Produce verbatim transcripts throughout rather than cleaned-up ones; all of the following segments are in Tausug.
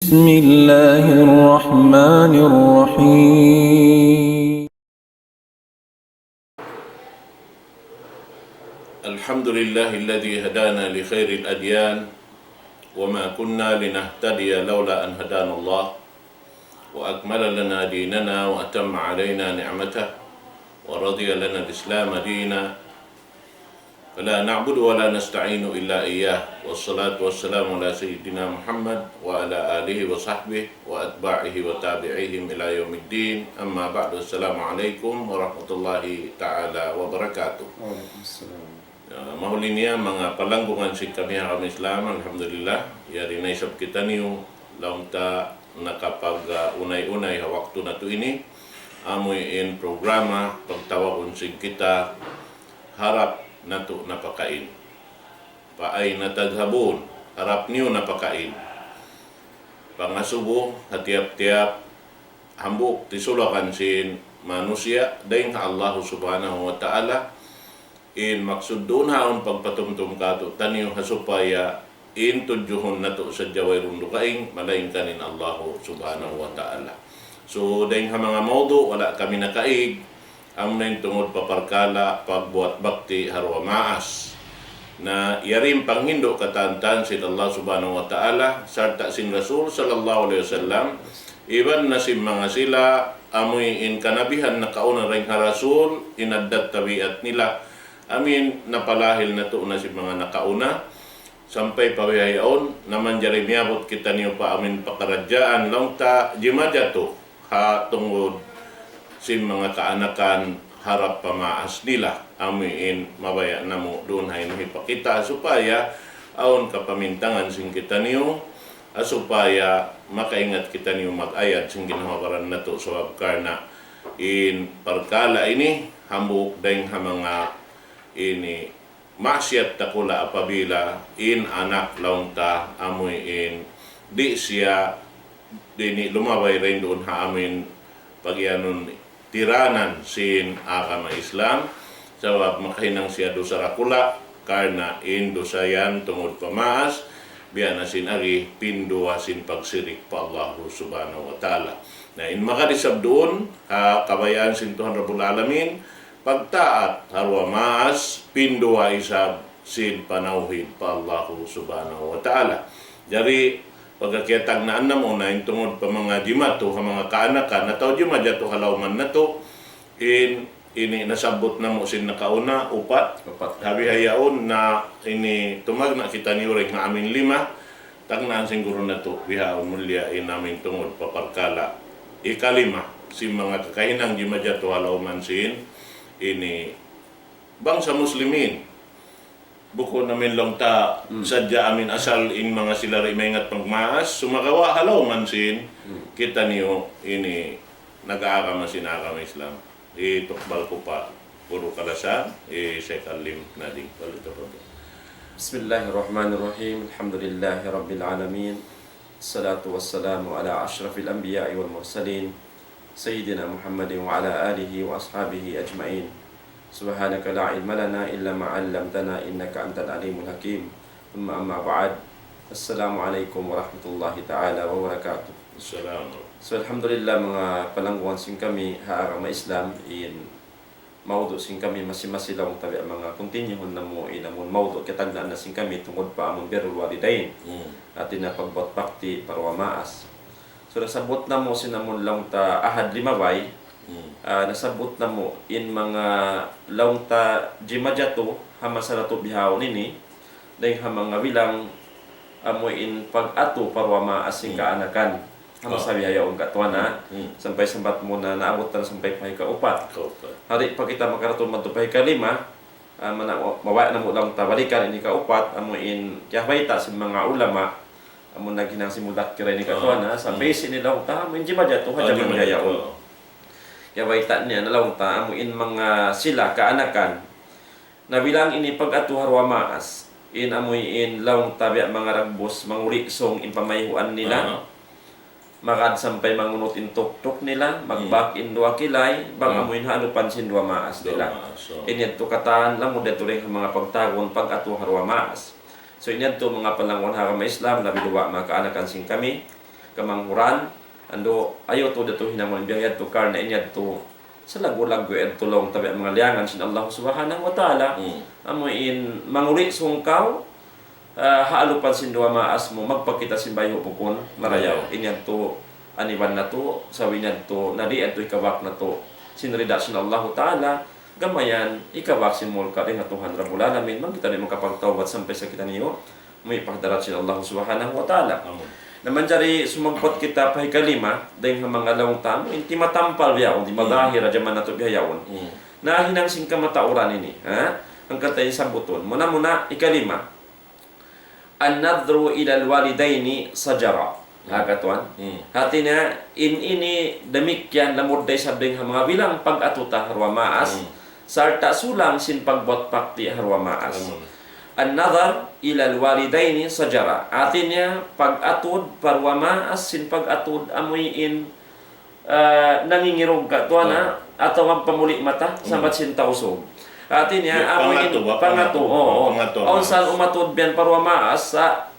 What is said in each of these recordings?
بسم الله الرحمن الرحيم. الحمد لله الذي هدانا لخير الأديان وما كنا لنهتدي لولا أن هدانا الله وأكمل لنا ديننا وأتم علينا نعمته ورضي لنا الإسلام دينا فلا نعبد ولا نستعين إلا إياه والصلاة والسلام على سيدنا محمد وعلى آله وصحبه وأتباعه وتابعيهم إلى يوم الدين أما بعد السلام عليكم ورحمة الله تعالى وبركاته. Wa alaykum salam. Ya, mahuli niya manga palanggungan sin kami ha agama Islam, alhamdulillah, yari na isab kitaniyu, laung ta nakapag, ah, unay-unay ha waktu natu' ini, amu in programa pagtawagun sin kita, harap natu' napakain. فأين تذهبون, harap niyu napakain. Pangasubu ha tiyap-tiyap hambuuk tisulakan sin manusiya' dayn ha Allah Subhanahu wa Ta'ala, in maksud duun ha yaun pagpatumtum kātu'niyu ha supaya in tudjuhun natu' sadja wayruun dugaing, malaingkan in Allah Subhanahu wa Ta'ala. So, dayn ha manga mawdu', wala' kami nakaig, amuna in tungud pa parkala' pagbuat bakti ha duwa maas. Na yari in panghindu' katantan sin Allah Subhanahu wa Ta'ala, sarta' sin Rasul sallallahu alayhi wasallam, iban na sin manga sila, amuin kanabihan nakauna dayn ha Rasul, in addat tabiat nila, amuin napalahil natu' na sin manga nakauna, sampay pa bihaun, na manjari miyabut kitaniyu pa amuin pakaradjaan, laung ta jimajatu, ha tungud sin manga kaanakan harap pa maas nila, amuin mabaya' namu' duun ha ini hipakita' supaya awn kapamintangan sin kitaniyu, ha supaya makaingat kitaniyu mag-ayad sin ginhawa-baran natu' sabab karna' in parkala' ini hambuuk dayn ha manga ini maksiyat dakula' apabila in anak laung ta amuin di' siya dini lumabay dayn duun ha amuin pagiyanun tiranan sin agama Islam, sabab makahinang siya dusa dakula', karna' in dusa yan tungud pa maas, biya' na sin agi, pinduwa sin pagsirik pa Allah Subhanahu wa Ta'ala. Na in maka isab duun, ha kabayaan sin Tuhan Rabbul Alamin, pagtaat ha duwa maas, pinduwa isab sin panawhid pa Allahu Subhanahu wa Ta'ala. Jari, pagka kiyatagnaan namu' na in tungud pa manga jimatu ha manga kaanakan, atawa jimajatu ha lawman natu', in, ini nasabbut namu' sin nakauna, upat. Upat. Ha bihaun na ini tumagna' kitaniyu dayn ha amuin lima, tagnaan sin guru natu', bihaun mulia in amuin tungud pa parkala' ikalima, sin manga kakahinang jimajatu ha lawman sin, ini bangsa Muslimin. Bukun amuin laung ta sadja amuin asal in manga sila di' maingat magmaas, sumagawa' ha lawman sin kitaniyu ini nag-aagama sin agama Islam. Itukbal ku pa guru kalasahan, hi Sheikh Alim Nading. Walu ta pa. بسم الله الرحمن الرحيم. الحمد لله رب العالمين. الصلاة والسلام على أشرف الأنبياء والمرسلين سيدنا محمد وعلى آله وأصحابه أجمعين. سبحانك لا علم لنا إلا ما علمتنا إنك أنت العليم الحكيم. ثم أما بعد. السلام عليكم ورحمة الله تعالى وبركاته. Salam. So, alhamdulillah, manga palangguan sin kami ha agama Islam, in mawdu' sin kami masi-masi laung ta biya' manga continue namu' in amun mawdu' kiyatagnaan na sin kami tungud pa amun birrul walidain. Hmm. Hati niya pagbuat bakti pa duwa maas. So, nasabbut namu' sin amun laung ta ahad limabay. Hmm. Ah, nasabbut namu' in manga laung ta jimajatu ha masa natu' bihaun ini. Dayn ha manga bilang amuin pag-atu pa duwa maas sin kaanakan. Ha masa bihaun katuana. Hmm. Sampay sambat mu na naabut na sampay pa hikaupat. Hikaupat. Di' pa kita makaratung madtu pa hikalima, ah, mana-, mabaya' namu' laung ta balikan in hikaupat, amuin kiyabayta' sin manga ulama, amun naghinang sin mudhakkira ini katuana, sampay sin laung ta, amuin jimajatu ha jaman bihaun. Kiyabayta' niya na laung ta, amuin manga sila kaanakan, na bilang ini pag-atu ha duwa maas, in amuin laung ta biya' manga dagbus, manguli' sung in pamayhuan nila. Aha. Magad sampay mangunut in tuktuk nila, magbak in duwa kilay, bang amuin ha alupan sin duwa maas nila. Duwa maas, oh. In yadtu katan, lamud yadtu dayn ha manga pagtawagun pag-atu ha duwa maas. So, in yadtu manga palangguan ha agama Islam, labi duwa manga kaanakan sin kami. kamanghuran, andu', ayaw tuud yadtu hinangun biya' hādtu karna' in yadtu salaggu'-laggu' yadtu laung ta biya' manga liyangan sin Allah Subhanahu wa Ta'ala. Hmm. Amu in manguli' sung kaw, ah, ha alupan sin duwa maas mu, magpakita' sin bayhu' bukun marayaw. Hmm. In yadtu aniban natu', sabab in yadtu, na di' yadtu hikabak natu' sin rida sin Allah Ta'ala, gamayan, hikabak sin mulka' dayn ha Tuhan Rabbul Alamin, bang kita di' makapagtawbat sampay sa kitaniyu, muwi' pa hadarat sin Allah Subhanahu wa Ta'ala. Amin. Na manjari sumagpat kita pa hikalima, dayn ha manga laung ta, amu in timatampal bihaun, di' mazahir ha jaman natu' bihaun. Hmm. Na hinang sin kamatauran ini, ha? Hangkan ta in sabbutun. Muna-muna, hikalima. النذر إلى الوالدين شجرة. Hmm. Ha, katuan? Hmm. Hāti niya, in ini damikkiyan lamud da isab dayn ha manga bilang pag-atud ta ha duwa maas, hmm, sarta' sulang sin pagbuat bakti ha duwa maas. Amin. النذر إلى الوالدين شجرة. Hāti niya, pag-atud pa duwa maas, sin pag-atud amuin, ah, nangingirug katuan, ah, atawa magpamuli' mata, hmm, sambat sin Tausug. Hāti niya, amuin pangatu, ba? Pangatu, oo. Pangatu. Awn sa umatud biyan pa duwa maas, sa,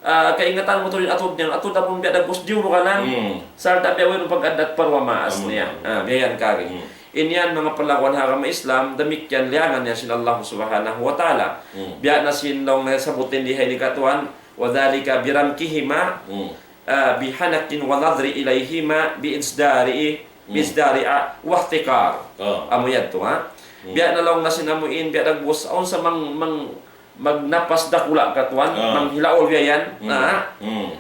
ah, kaingatan mu tuud in atud niya, atud amun biya' dagbus diyuru kanan, hmm, sarta' biya' wayruun pag-addat pa duwa maas niya. Amin. Ah, biya' yan kari. Hmm. In yan manga palangguan ha agama Islam, damikkiyan liyangan niya sin Allah Subhanahu wa Ta'ala. Hmm. Biya' na sin laung niya sabbut di ha ini katuan, وذلك برمقهما, hmm, ah, بحنك والنظر إليهما بازدراء, hmm, بازدراء واحتقار. Oh. Amu yadtu, ha? Hmm. Biya' na laung na sin amuin, biya' dagbus, awn sa mang, mang, magnapas dakula' katuan, ah, manghilaul biya' yan, hmm, na. Hmm.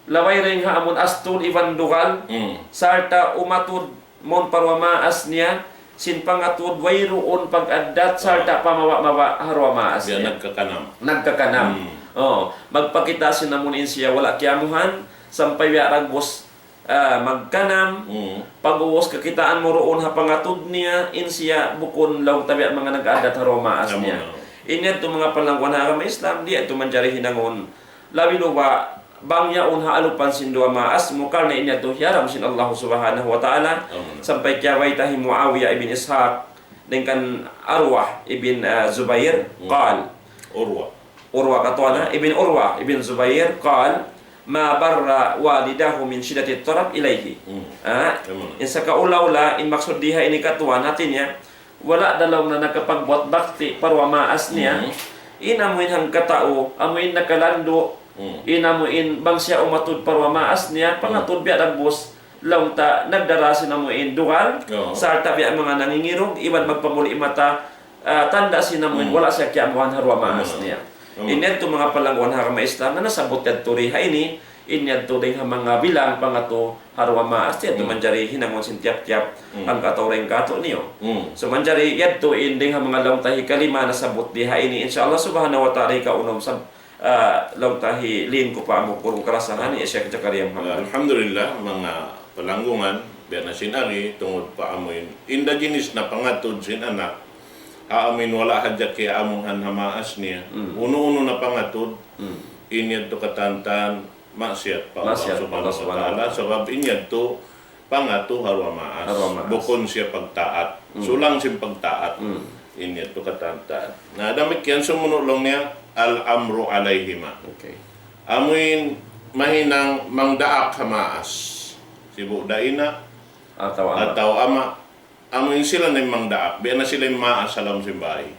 Labay dayn ha amun astud iban dugal, hmm, sarta' umatud mawn pa duwa maas niya, sin pangatud wayruun pag-addat, ah, sarta' pamawa'-mawa' ha duwa maas niya. Biya' nagkakanam. Nagkakanam. Hmm. Oh, magpakita' sin amun in siya wala' kiyamuhan, sampay biya' dagbus, ah, magkanam, hmm, pag-ubus kakitaan mu duun ha pangatud niya, in siya bukun laung ta biya' manga nag-addat ha duwa maas niya. Amu na. In yadtu manga palangguan ha agama Islam, di' yadtu manjari hinangun. Labi luba, bang yaun ha alupan sin duwa maas mu, karna' in yadtu hiyaram sin Allah Subhanahu wa Ta'ala, amin, sampay kiyawayta hi Muawiya ibn Ishaq, dayn kan Urwa ibn, ah, Zubair, hmm, قال. Urwa. Urwa katuan, ha? Ibn Urwa ibn Zubair, قال: ما بر والده من شدة الطلب إليه. Hmm. Ah, amin, in sakaula-ula, in maksud di ha ini katuan, hāti niya, wala' da laung na nakapagbuat bakti pa duwa maas niya. Hmm. In amuin hangkatau, amuin nakalandu', hmm, in amuin bang siya umatud pa duwa maas niya, hmm, pangatud biya' dagbus, laung ta nagdara sin amuin dugal, oh, sarta' biya' manga nangingirug, iban magpamuli' mata, ah, tanda' sin amuin, hmm, wala' siya kiyamuhan ha duwa maas, hmm, niya. Hmm. In yadtu manga palangguan ha agama Islam, na nasabbut yadtu di ha ini, in yadtu dayn ha manga bilang pangatu ha duwa maas, yadtu, hmm, manjari hinangun sin tiyap-tiyap, hmm, hangkatau dayn kātu'niyu. Hmm. So, manjari yadtu in dayn ha manga laung ta hikalima nasabbut di ha ini, insya Allah Subhanahu wa Ta'ala, hikaunum sab-, ah, laung ta hi lin ku pa amu kurung karasahan, hi Sheikh Zakaria Muhammad. Alhamdulillah, manga palanggungan, biya' na sin agi, tungud pa amuin. Inda jinis na pangatud sin anak, ha amuin wala' hadja kiyamuhan ha maas niya. Hmm. Unu-unu na pangatud, hmm, in yadtu katantan, maksiyat pa Allah, maksiyat pa Allah Subhanahu wa Ta'ala, Subhanahu wa Ta'ala. Sabab in yadtu pangatu ha duwa maas. Ha duwa maas. Bukun siya pagtaat. Hmm. Sulang sin pagtaat. Hmm. In yadtu katantan. Na damikkiyan sumunu' laung niya, الأمر عليهما. Okay. Amuin mahinang mangdaak ha maas. Sibu' da ina', atawa ama', atawa ama'. Amuin sila na in mangdaak. Biya' na sila in maas ha lawm sin bāy.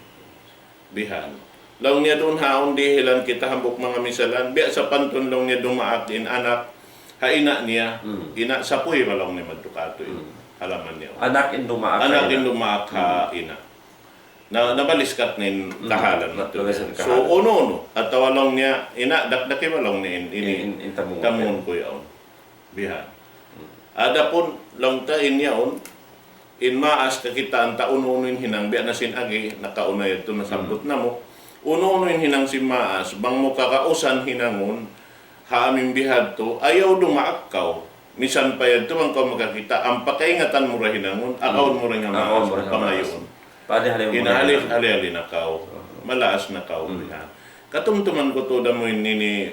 Bihan. Laung niya duun ha awn dihilan kita hambuuk manga misalan. Biya' sapantun laung niya dumaak in anak ha ina' niya. Hmm. Ina', sapuy ba laung niya madtu katu' in, hmm, halaman niya. Anak in dumaak ha ina'. Anak in dumaak ha ina'. Hmm. Na, nabaliskat na in, hmm, kahalan na, nabaliskat in kahalan. So, unu-unu, atawa laung niya, ina', dakdaki ba laung niya in, ini, in, in tamungun, tamungun ku yaun. Bihan. Hmm. Adapun laung ta in yaun, in maas kakitaan ta unu-unu in hinang, biya' na sin agi, nakauna yadtu nasabbut, hmm, namu'. Unu-unu in hinang sin maas, bang mu kagausan hinangun, ha amuin bihadtu, ayaw dumaak kaw. Misan pa yadtu bang kaw makakita', ampa kaingatan mu ra hinangun, hmm, akaun mu ra in ha maas, akaun mu ra in ha maas, pangayuun. Padi hali-hali, hali-hali na kaw. Uh-huh. Malaas na kaw, hmm, bihan. Katumtuman ku tuud amu in ini,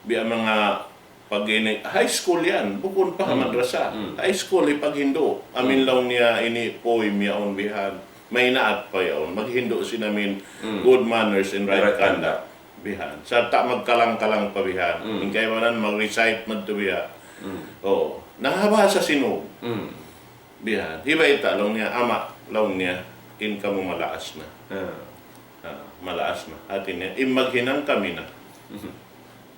biya' manga pag ini, high school yan, bukun pa ha, hmm, madrasa. Hmm. High school, hipaghindu'. Amin, hmm, laung niya ini poem yaun bihan. Maynaat pa yaun. Maghindu' sin amin, hmm, good manners and right, right conduct, conduct. Bihan. Sarta' magkalang-kalang pa bihan. Hmm. In kaibanan mag-recite madtu biya'. Mm. Oh, nangabahasa sin ug. Mm. Bihan. Hibayta' laung niya, ama, laung niya, in kamu malaas na. Ah. Ah, malaas na. Hati niya, in maghinang kami na. Mhm.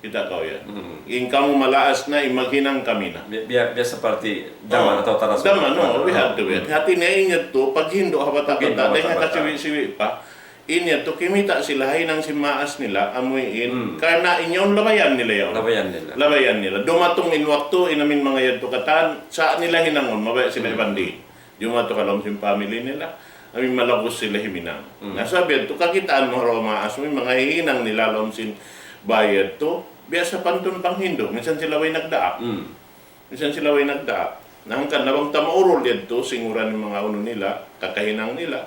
Kita' kaw yan. Mhm. In kamu malaas na, in maghinang kami na. Biya', biya', biya' seperti daman atawa tarasul. Daman, no, bihan tu, bihan. Mhm. Hati niya, in yadtu, paghindu' ha bata'-bata', dayn ha kasiwi'-siwi' pa. In yadtu, kimita' sila ha hinang sin maas nila, amuin. Hmm. Karna' in yaun labayan nila yaun. Labayan nila. Labayan nila. Dumatung in waktu, in amin manga yadtu katan, sa' nila hinangun, mabaya' sila iban di. Jumatu ka lawm sin family nila, amin malagus sila himinang. Hmm. Na sabab yadtu, kakitaan mu ha maas mu, in manga hihinang nila lawm sin bayad tu, biya' sapantun panghindu', minsan sila way nagdaak. Hmm. Minsan sila way nagdaak. Na hangkan na bang ta maurul yadtu, sin uran in manga unu nila, kakahinang nila.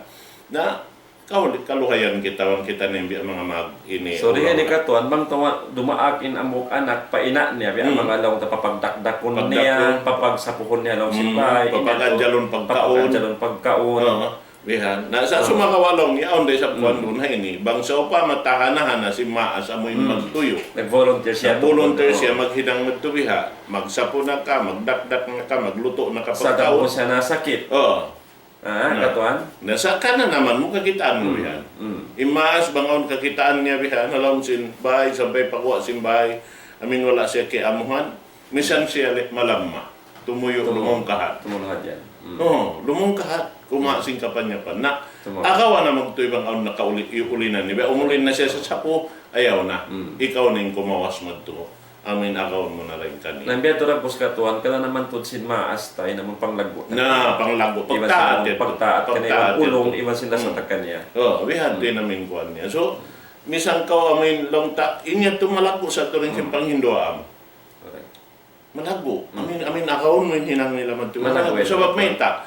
Na, kauli-, kaluhayan kita, bang kita na in biya' manga mag-, ini. So, di ini katuan, bang tawa-, dumaak in hambuuk anak, pa ina' niya, biya' manga laung ta papagdakdakun niya, papagsapuhun niya lawm sin bay, papag-ajalun pagkaun. Papag-ajalun pagkaun. Oo. Bihan. Na, sa' sumagawa' laung niya, awn da isab kuwan duun ha ini. Bang sawpama tahana-hana sin maas amu in magtuyu'. Nag-volunteer siya. Nag-volunteer siya, maghinang madtu biha'. Magsapu na ka, magdakdak na ka, maglutu' na ka pagkaun. Sa' da mu siya nasakit. Oo. Ah, katuan? Na sa' kananaman mu kakitaan mu bihan. In maas bang awn kakitaan niya bihan, ha lawm sin bay, sampay paguwa' sin bay, amin wala' siya kiyamuhan. Misan siya li-, malamma. Tumuyu', lumungkahat. Tumulhad yan. Oo, lumungkahat. Kumawa' sin kapanyapan. Na, agawa na magtuy bang awn nakauli-, iulinan niya. Umulin na siya sa sapu, ayaw na. Ikaw na in kumawas madtu. Amin agaw mu na dayn kaniya. Na biya' tu dagbus katuan, kananaman tuud sin maas ta, in amun panglaggu'. Na, panglaggu'. Pagtaat yadtu. Pagtaat, kaniya ulung, iban sin lasa ta kaniya. Oo, bihan tu in amin kuwan niya. So, misan kaw amin laung ta, in yadtu malaggu' sa tuud in sin panghinduwaa mu. Correct. Malaggu'. Amin, amin, akaun mu in hinang nila madtu. Malaggu'. Sabab mayta',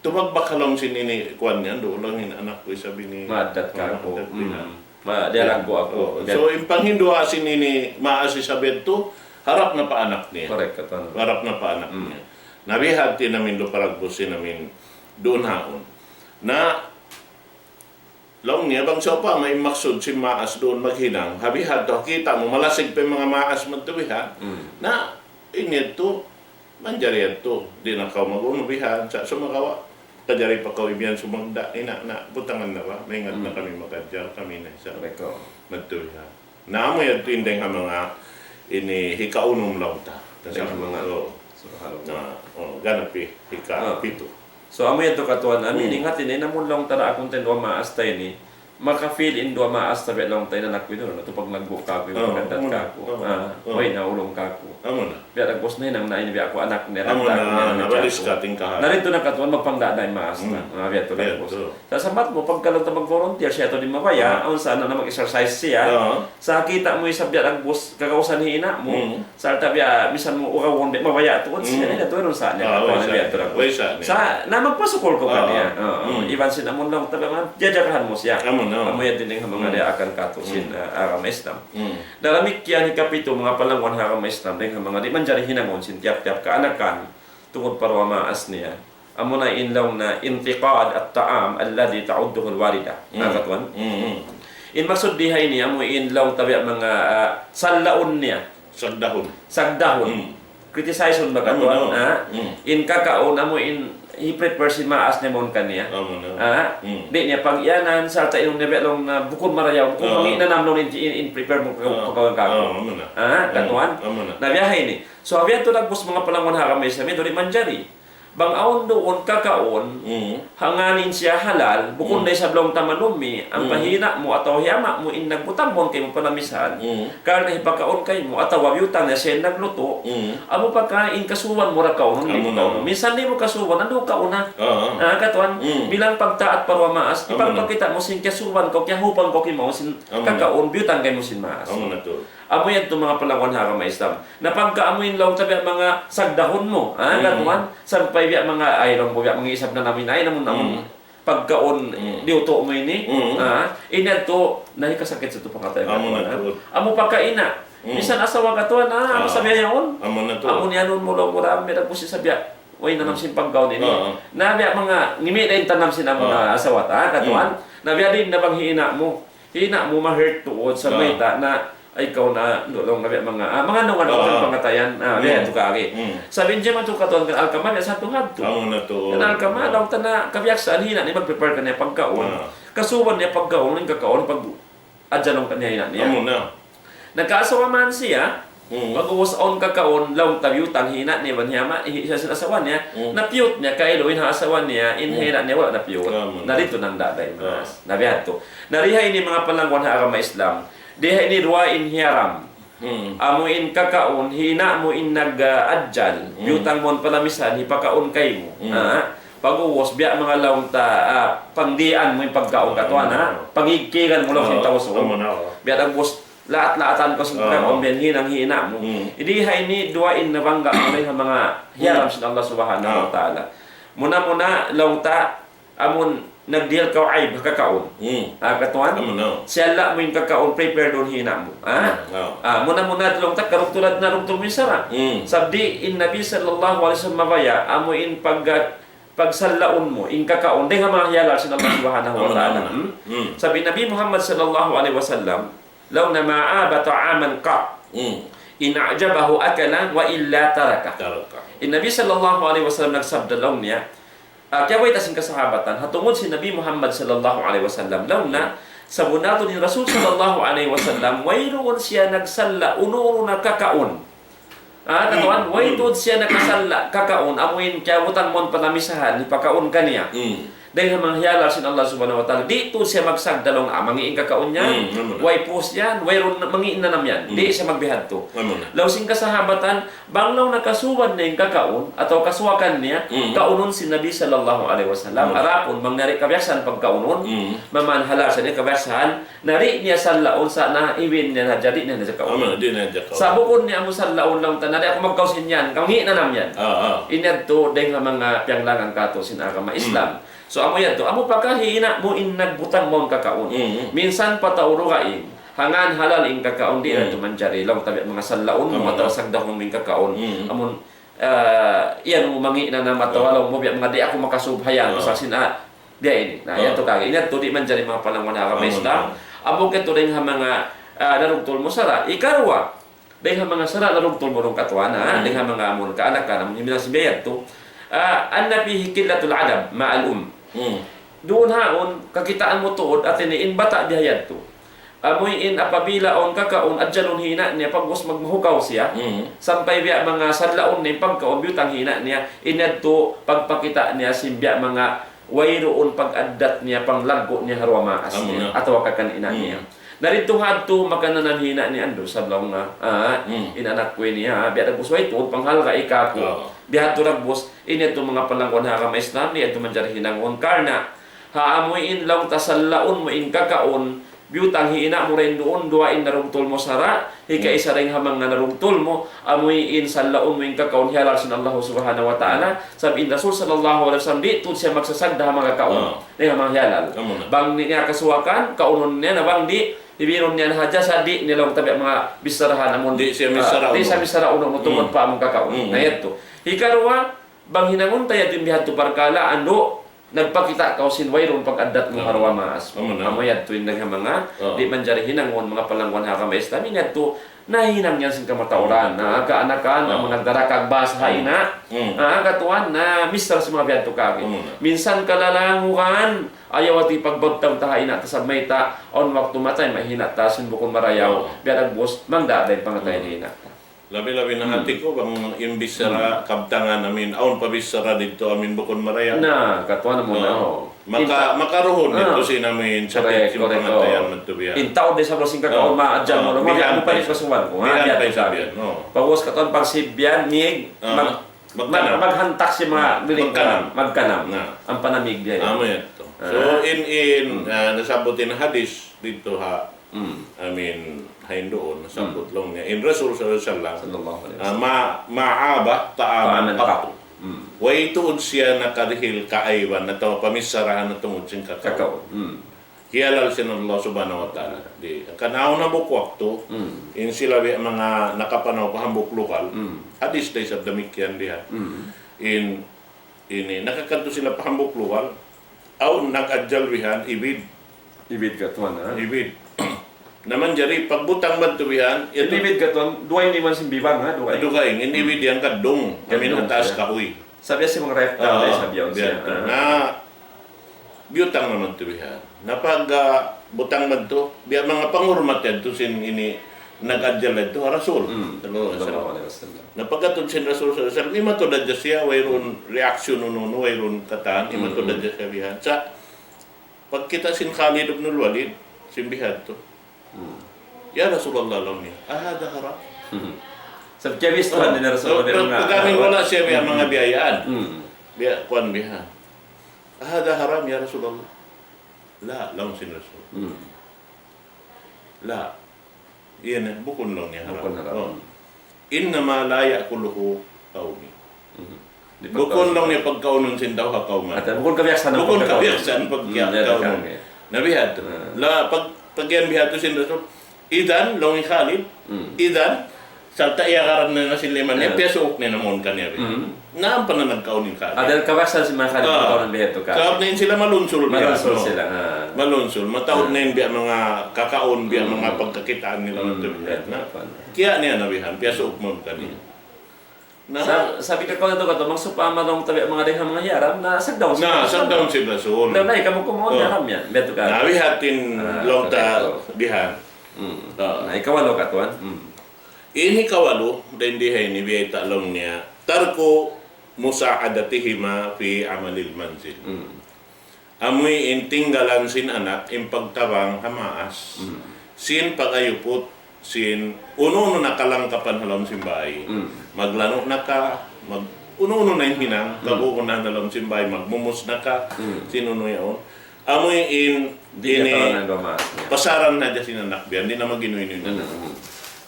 tumagbak ha lawm sin ini, kuwan niya, duun laung in anak ku isab ini. Maaddat kaku'. Maaddat niya. Ma, di' alaggu' aku. Oo. So, in panghinduwaa sin ini, maas isab yadtu, harap na pa anak niya. Correct, katuan. Harap na pa anak niya. Na biya' hati namin, lupa dagbus sin amin, duun haun. Na, laung niya, bang sawpama in maksud sin maas duun maghinang, ha biha' tu, kita' mu, malasig pa in manga maas madtu biha'. Na, in yadtu, manjari yadtu, di' na kaw mag-unu biha', sa' sumagawa', kajari pa kaw imiyan sumagda', ina' na, butangan na ba, maingat na kami mag-adjar, kami na isab. Correct. Madtu biha'. Na amu yadtu in dayng ha manga ini hikaunum laung ta. Dayng ha manga. Oo. Subhanallah. Na, oo, gana pi, hikapitu. So, amu yadtu katuan amin, in hati niya, in amun laung ta na akun ta in duwa maas ta ini, maka-feel in duwa maas ta biya' laung ta in anak ku ini, na tu paglaggu' kaku', pagkaddat kaku'. Ah, way na ulung kaku'. Amu na. Biya' dagbus na hinang na ini, biya' aku anak niya, anak niya, anak niya. Amu na, nabalis ka tingkah. Na didtu na katuan, magpangda' na in maas na. Ah, biya' tu dagbus. Sa' samat mu, pagka laung ta mag-volunteer siya, atawa di' mabaya', awn sa na, na mag-exercise siya. Sa' kita' mu isab biya' dagbus, kagausan hi ina' mu. Sa' tabi', ah, misan mu ugawun, biya' mabaya' tuud siya, na tuud sa' niya. Sa' na magpasukul kaw kaniya. Iban sin amun laung ta biya' man, jajagahan mu siya. Amu yadtu in ha manga diyaakan katu' sin, ah, agama Islam. Damikkiyan hikapitu, manga palangguan ha agama Islam, dayng ha manga di' manjari hinangun sin tiyap-tiyap kaanakan, tungud pa duwa maas niya. Amuna in laung na انتقاد الطعام الذي تعده الوالدة. Na katuan? In maksud di ha ini, amu in laung ta biya' manga, ah, sallaun niya. Sagdahun. Sagdahun. Criticize-un ba katuan? In kakaun, amu in hi-prepare sin maas niya mawn kaniya. Di' niya pag-iyanan, sarta' inun niya biya' laung na bukun marayaw, bukun mangi' nanam laung in, in, in prepare mu pagkaun kaku'. Katuan? Na biya' ha ini. So, biya' tu dagbus manga palangguan ha agama Islam, di' manjari. Bang awn duun kakaun, hangkan in siya halal, bukun da isab laung ta manummi, ampa hi ina' mu atawa hi ama' mu in nagbutang mawn kaymu panamisan, karna' hipakaun kaymu, atawa biyutang niya siya in naglutu', amu pa ka in kasuban mu ra kaunun, di' mu kaunun. Minsan di' mu kasuban, andu' kauna. Ah, katuan, bilang pagtaat pa duwa maas, ipagpakita' mu sin kiyasuban kaw, kiyahupan kaw kimaun sin kakaun, biyutang kaymu sin maas. Amu yadtu manga palangguan ha agama Islam. Na pagka amu in laung ta biya' manga sagdahun mu, ha, katuan, sampay biya' manga, ay, laung mu biya' manga isab na namin, ay, namun, namun, pagkaun, diyutu' mu ini, ha, in yadtu, na hikasakit sa tu pangatayan katuan, ha. Amu pa ka ina', misan asawa katuan, ha, amu sa biya' yaun. Amu na tu. Amu in anun mu laung mu ra, biya' dagbus isab biya', way nanam sin pagkaun ini. Na biya' manga, ngimi' da in tanam sin amu na asawa ta, ha, katuan. Na biya' diin na bang hi ina' mu. Hi ina' mu ma-hurt tuud sa mayta' na, Ay, kaw na, no, laung na biya' manga, ah, manga nung ano, ah, pangatayan, ah, biya' tu kari. Sabab in jamaah tu katuan kan Alkama, biya' sa tu hadtu. Kan Alkama, laung ta na kabiyaksaan hina niya mag-prepare kaniya pagkaun. Kasuban niya pagkaun, in kakaun, pag-adjal laung kaniya hina niya. Nagkaasawa man siya, pag-ubus awn kakaun, laung ta biyutang hina niya, iban hiya ma-, hi-, siya sin asawa niya, napiyut niya, kailu in ha asawa niya, in hina niya, wala' napiyut. Na didtu nagdadaan, mas. Na biya' hadtu. Na di ha ini manga palangguan ha agama Islam. Di ha ini duwa in hiyaram. Amu in kakaun, hina mu in nag-, ah, adjal. Biyutang mu in palamisahan, hipakaun kaymu. Ah, pag-ubus, biya' manga laung ta, ah, pangdian mu in pagkaun katuan, ha? Pangigkiran mu laung sin Tausug. Biya' pag-ubus, laat-laatan kaw sin pagkaun, biya' hinang hina mu. Di ha ini duwa in nabangga mu ha manga hiyaram sin Allah Subhanahu wa Ta'ala. Muna-muna, laung ta, amun nagdihil kaw ayb ha kakaun. Ah, katuan? Siyalla' mu in kakaun, prepare duun hina mu. Ah? Ah, muna-muna laung ta karugtulan, narugtul mu in sara'. Sabab di' in Nabi sallallahu alayhi wasallam mabaya', amu in pag-, pagsallaun mu, in kakaun, dayn ha manga hiyalal sin Allah Subhanahu wa Ta'ala. Sabab in Nabi Muhammad sallallahu alayhi wasallam, laung niya ما عاب طعاما قط إن أعجبه أكله وإلا تركه. In Nabi sallallahu alayhi wasallam nagsabda laung niya, ah, kiyabayta' sin kasahabatan, ha tungud sin Nabi Muhammad sallallahu alayhi wasallam, laung niya, sabunnal tuud in Rasul sallallahu alayhi wasallam, wayruun siya nagsalla' unu-unu na kakaun. Ah, katuan, way tuud siya nakasalla' kakaun, amu in kiyabutang mu in palamisahan, hipakaun kaniya. Dayn ha manga hiyalal sin Allah Subhanahu wa Ta'ala, di' tuud siya magsagda laung, ah, mangi' in kakaun niya, way puus yan, wayruun mangi' nanam yan. Di' siya magbihadtu. Laung sin kasahabatan, bang laung nakasuban na in kakaun, atawa kasuwakan niya, kaunun sin Nabi sallallahu alayhi wasallam, arapun, bang nari kabiyaksaan pagkaunun, maman halal sa niya kabiyaksaan, na di' niya sallaun sa' na iwin niya na jadi niya na jakaun. Amu, di' niya jakaun. Sa' bukun niya amu sallaun laung ta na di' aku magkaun sin yan, kaw ngi' nanam yan. Ah, ah. Ini yadtu dayn ha manga piyanglangan katu' sin agama Islam. So, amu yadtu, amu pa ka hina mu in nagbutang mawn kakaun. Minsan pa tau dugaing, hangkan halal in kakaun, di' na tuud manjari, laung ta biya' manga sallaun mu, atawa sagdahun mu in kakaun. Amun, ah, yan mu mangi' nanam atawa laung mu biya' manga di' aku makasub ha yan, pasal sin, ah, biya' ini. Na, yadtu kari. Ini yadtu di' manjari manga palangguan ha agama Islam. Amu katu' dayn ha manga, ah, narugtul mu sara'. Ikaruwa, dayn ha manga sara' narugtul mu duun katuan, ha? Dayn ha manga amun kaanakan, amun himinang sin biya' yadtu. Ah, أن فيه قلة الأدب مع الأم. Duun ha yaun, kakitaan mu tuud, hati niya in bata' biya' yadtu. Amu in apabila awn kakaun, adjalun hina niya, pag-ubus magmahukaw siya, sampay biya' manga sallaun niya in pagkaun, biyutang hina niya, in yadtu pagpakita' niya sin biya' manga wayruun pag-addat niya, panglaggu' niya ha duwa maas niya, atawa kakan ina' niya. Na didtu hadtu makananam hina niya, andu' sa laung niya, ah, in anak ku ini, ha, biya' dagbus way tuud, panghalga' kāku'. Biya' hadtu dagbus, in yadtu manga palangguan ha agama Islam, di' yadtu manjari hinangun. Karna', ha, amu in laung ta sallaun mu in kakaun, biyutang hi ina' mu dayn duun, duwa in narugtul mu sara', hika-isa dayn ha manga narugtul mu, amu in sallaun mu in kakaun hiyalal sin Allah Subhanahu wa Ta'ala, sabab in Rasul sallallahu alayhi wasallam di' tuud siya magsasagda ha manga kakaun, dayn ha manga hiyalal. Bang niya kasuwakan, kaunun niya, na bang di', hibinun niya na hadja sa' di' niya laung ta biya' manga bicharahan amun, di' siya, ah, bichara unu, di' siya bichara unu, unu tungud pa amun kakaun. Na yadtu. Hikaruwa, bang hinangun ta yadtu in bihadtu parkala', andu', nagpakita' kaw sin wayruun pag-addat mu ha duwa maas. Amu yadtu in dayn ha manga, di' manjari hinangun manga palangguan ha agama Islam, in yadtu nahinang yan sin kamatauran, na kaanakan, amu nagdarakag bahasa ha ina', na katuan, na mister sin manga bihadtu kari. Minsan kalalangugan, ayaw ati pagbagtang ta ha ina' ta sabab mayta', awn waktu matay mahina ta sin bukun marayaw, biya' dagbus, mangda' da in pangatayan ha ina' ta. Labi-labi na hati ku bang in bichara kabtangan amin, awn pa bichara didtu amin bukun marayaw. Na, katuan amu na, oh. Maka-, makaruhun didtu sin amin sakit sin pangatayan madtu biya'. In tau di' sabra sin kakaun, ma-adjal mu, bihan pa in pasuban ku, bihan pa in sabihan, oh. Pag-ubus katuan pagsibyan, mig, mag-, magkanam. Mag-, maghantak sin manga bilik, magkanam. Magkanam. Na. Ampa namig biya' yan. Amu yadtu. So, in, in, ah, nasabbut in hadis didtu ha, I mean, ha Hinduun, nasabbut laung niya. In Rasul sallallahu alayhi wasallam, sallallahu alayhi wasallam, ah, ما، ما عاب طعاما قط. Way tuud siya nakadihil kaayban atawa pamicharahan na tungud sin kakaun. Kakaun. Hiyalal sin Allah Subhanahu wa Ta'ala. Di', kan awn hambuuk waktu, in sila biya' manga nakapanaw pa hambuuk lugal, hadis da isab damikkiyan diha. In, ini, nakakadtu sila pa hambuuk lugal, awn nag-adjal bihan, ibid. Ibid katuan, ha? Ibid. Na manjari pagbutang madtu bihan, yadtu. In ibid katan, dugaing iban sin bibang, ha, dugaing. Dugaing, in ibid yan kadung. Amin, ha taas kahuy. Sabi sin manga reptile, sabi yan siya. Na biyutang na madtu bihan. Na pag, ah, butang madtu, biya' manga panghurmat yadtu sin ini nag-ajal yadtu ha Rasul. Sallallahu alayhi wasallam. Na pagkatud sin Rasul sallallahu alayhi wasallam, imatud hadja siya, wayruun reaction unu-unu, wayruun katan, imatud hadja siya bihan. Sa' pagkita' sin Khalid ibn al-Walid, sin bihadtu. "Ya Rasulullah," laung niya, "ahadha haram?" Sabab kiyabis tuwan din Rasulullah. Pag-amin wala' siya biya' manga biyayaan. Biya' kuwan bihan. "Ahadha haram, ya Rasulullah?" "La," laung sin Rasul. "La." Iyan, bukun laung niya haram. Bukun haram. Oh. "Innama la ya'kuluhu qawmi." Bukun laung niya pagkaunun sin tau ha kawman. Bukun kabiyaksahan pagkaunun. Bukun kabiyaksahan pagkaunun. Na bihadtu. La, pag, pag yan bihadtu sin Rasul. Idhan, laung hi Khalid. Idhan, sarta' iyagaran na sin lima niya, piyasuuk niya na mawn kaniya bihan. Na ampa na nagkaun in Khalid. Dahil kabiyaksahan sin manga Khalid, pagkaunun bihadtu ka. Sabab na in sila malunsul bihan, malunsul sila, ha. Malunsul. Mataud na in biya' manga kakaun, biya' manga pagkakitaan nila. Kiya' niya na bihan, piyasuuk mawn kaniya. Na, sa', sabi ka kaw na tu, katu', magsupama laung ta biya' manga dayng ha manga hiyaram, na sagdaun sin Rasul. Na sagdaun sin Rasul. Na, na, ikaw mu kumaun, hiyaram yan. Biya' tu ka. Na, bihatin laung ta bihan. Na, ikawalu katuan. Ini kawalu, dayn di ha ini, biyayta' laung niya, ترك مساعدتهما في عمل المنزل. Amu in tinggalan sin anak in pagtabang ha maas, sin pag-ayuput sin unu-unu na kalangkapan ha lawm sin bay. Maglanu' na ka, mag-, unu-unu na in hinang, kagunahan ha lawm sin bay, magmumus na ka, sin unu yaun. Amu in, ini, pasaran na hadja sin anak bihan, di' na mag-inu-inu in anak.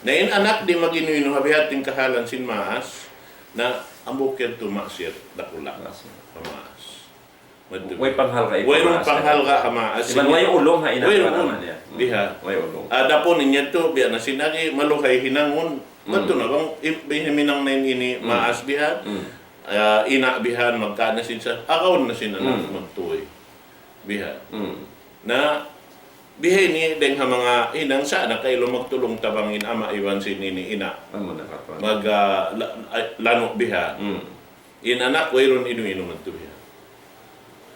Na in anak di' mag-inu-inu, ha bihatin kahalan sin maas, na hambuuk yadtu maksiyat dakula'. Ha maas. Way panghalga' ha maas. Way panghalga' ha maas. Iban way ulung ha ina'. Way ulung. Biha. Way ulung. Adapun in yadtu, biya' na sin agi, maluhay hinangun. Madtu na bang, i-, bihinang na in ini, maas bihan. Ah, ina' bihan, magkaan na sin sa, agaw na sin anak, magtuy. Bihan. Na, biha ini, dayng ha manga hinang sa, na kailu magtulung tabang in ama' iban sin ini, ina'. Mag, ah, la-, ay, lanu' bihan. In anak, wayruun inu-inu madtu biya'.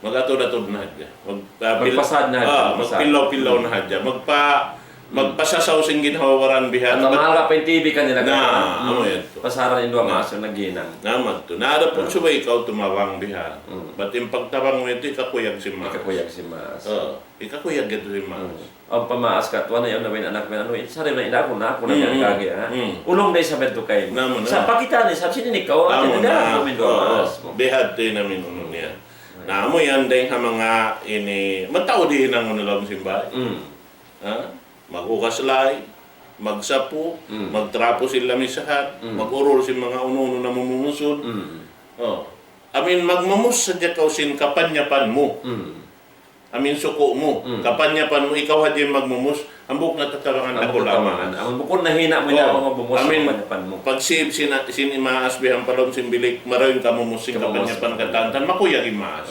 Mag-atud-atud na hadja. Mag-, ah, pil-, magpasad na hadja, ah, magpasad. Magpillaw-pillaw na hadja. Magpa-, magpasasaw sin ginhawa-baran bihan. Atawa mahalga' pa in T V kanila. Na, amu yadtu. Pasaran in duwa maas, naghinang. Na, madtu. Na, adapun subay ikaw tumabang bihan. Bat in pagtabang mu yadtu, hikakuyag sin maas. Hikakuyag sin maas. Oo. Hikakuyag yadtu sin maas. Awn pa maas katuan, ayaw na ba in anak, anu, sari na in aku na, aku na yan kagi, ha? Ulung da isab yadtu kaymu. Sa' pakita' niya, sa' sin ini kaw, amu na, amu na, amu na. Bihadtu in amin unu niya. Na, amu yan dayng ha manga ini, mataud in hinangun ha lawm sin bay. Ha? Maghugas lay, magsapu, magtrapo sin lamisahan, mag-urul sin manga unu-unu na mumungusud. Oh. Amin magmumus sadja kaw sin kapanyapan mu. Amin suku' mu, kapanyapan mu, ikaw hadja in magmumus, hambuuk na tatabangan dakula' maas. Amun bukun na hina' mu in magmumus, amin, kapanyapan mu. Pag-save sin, sin maas bihan pa lawm sin bilik, marayaw in kamumus sin kapanyapan katan, tan makuyag in maas.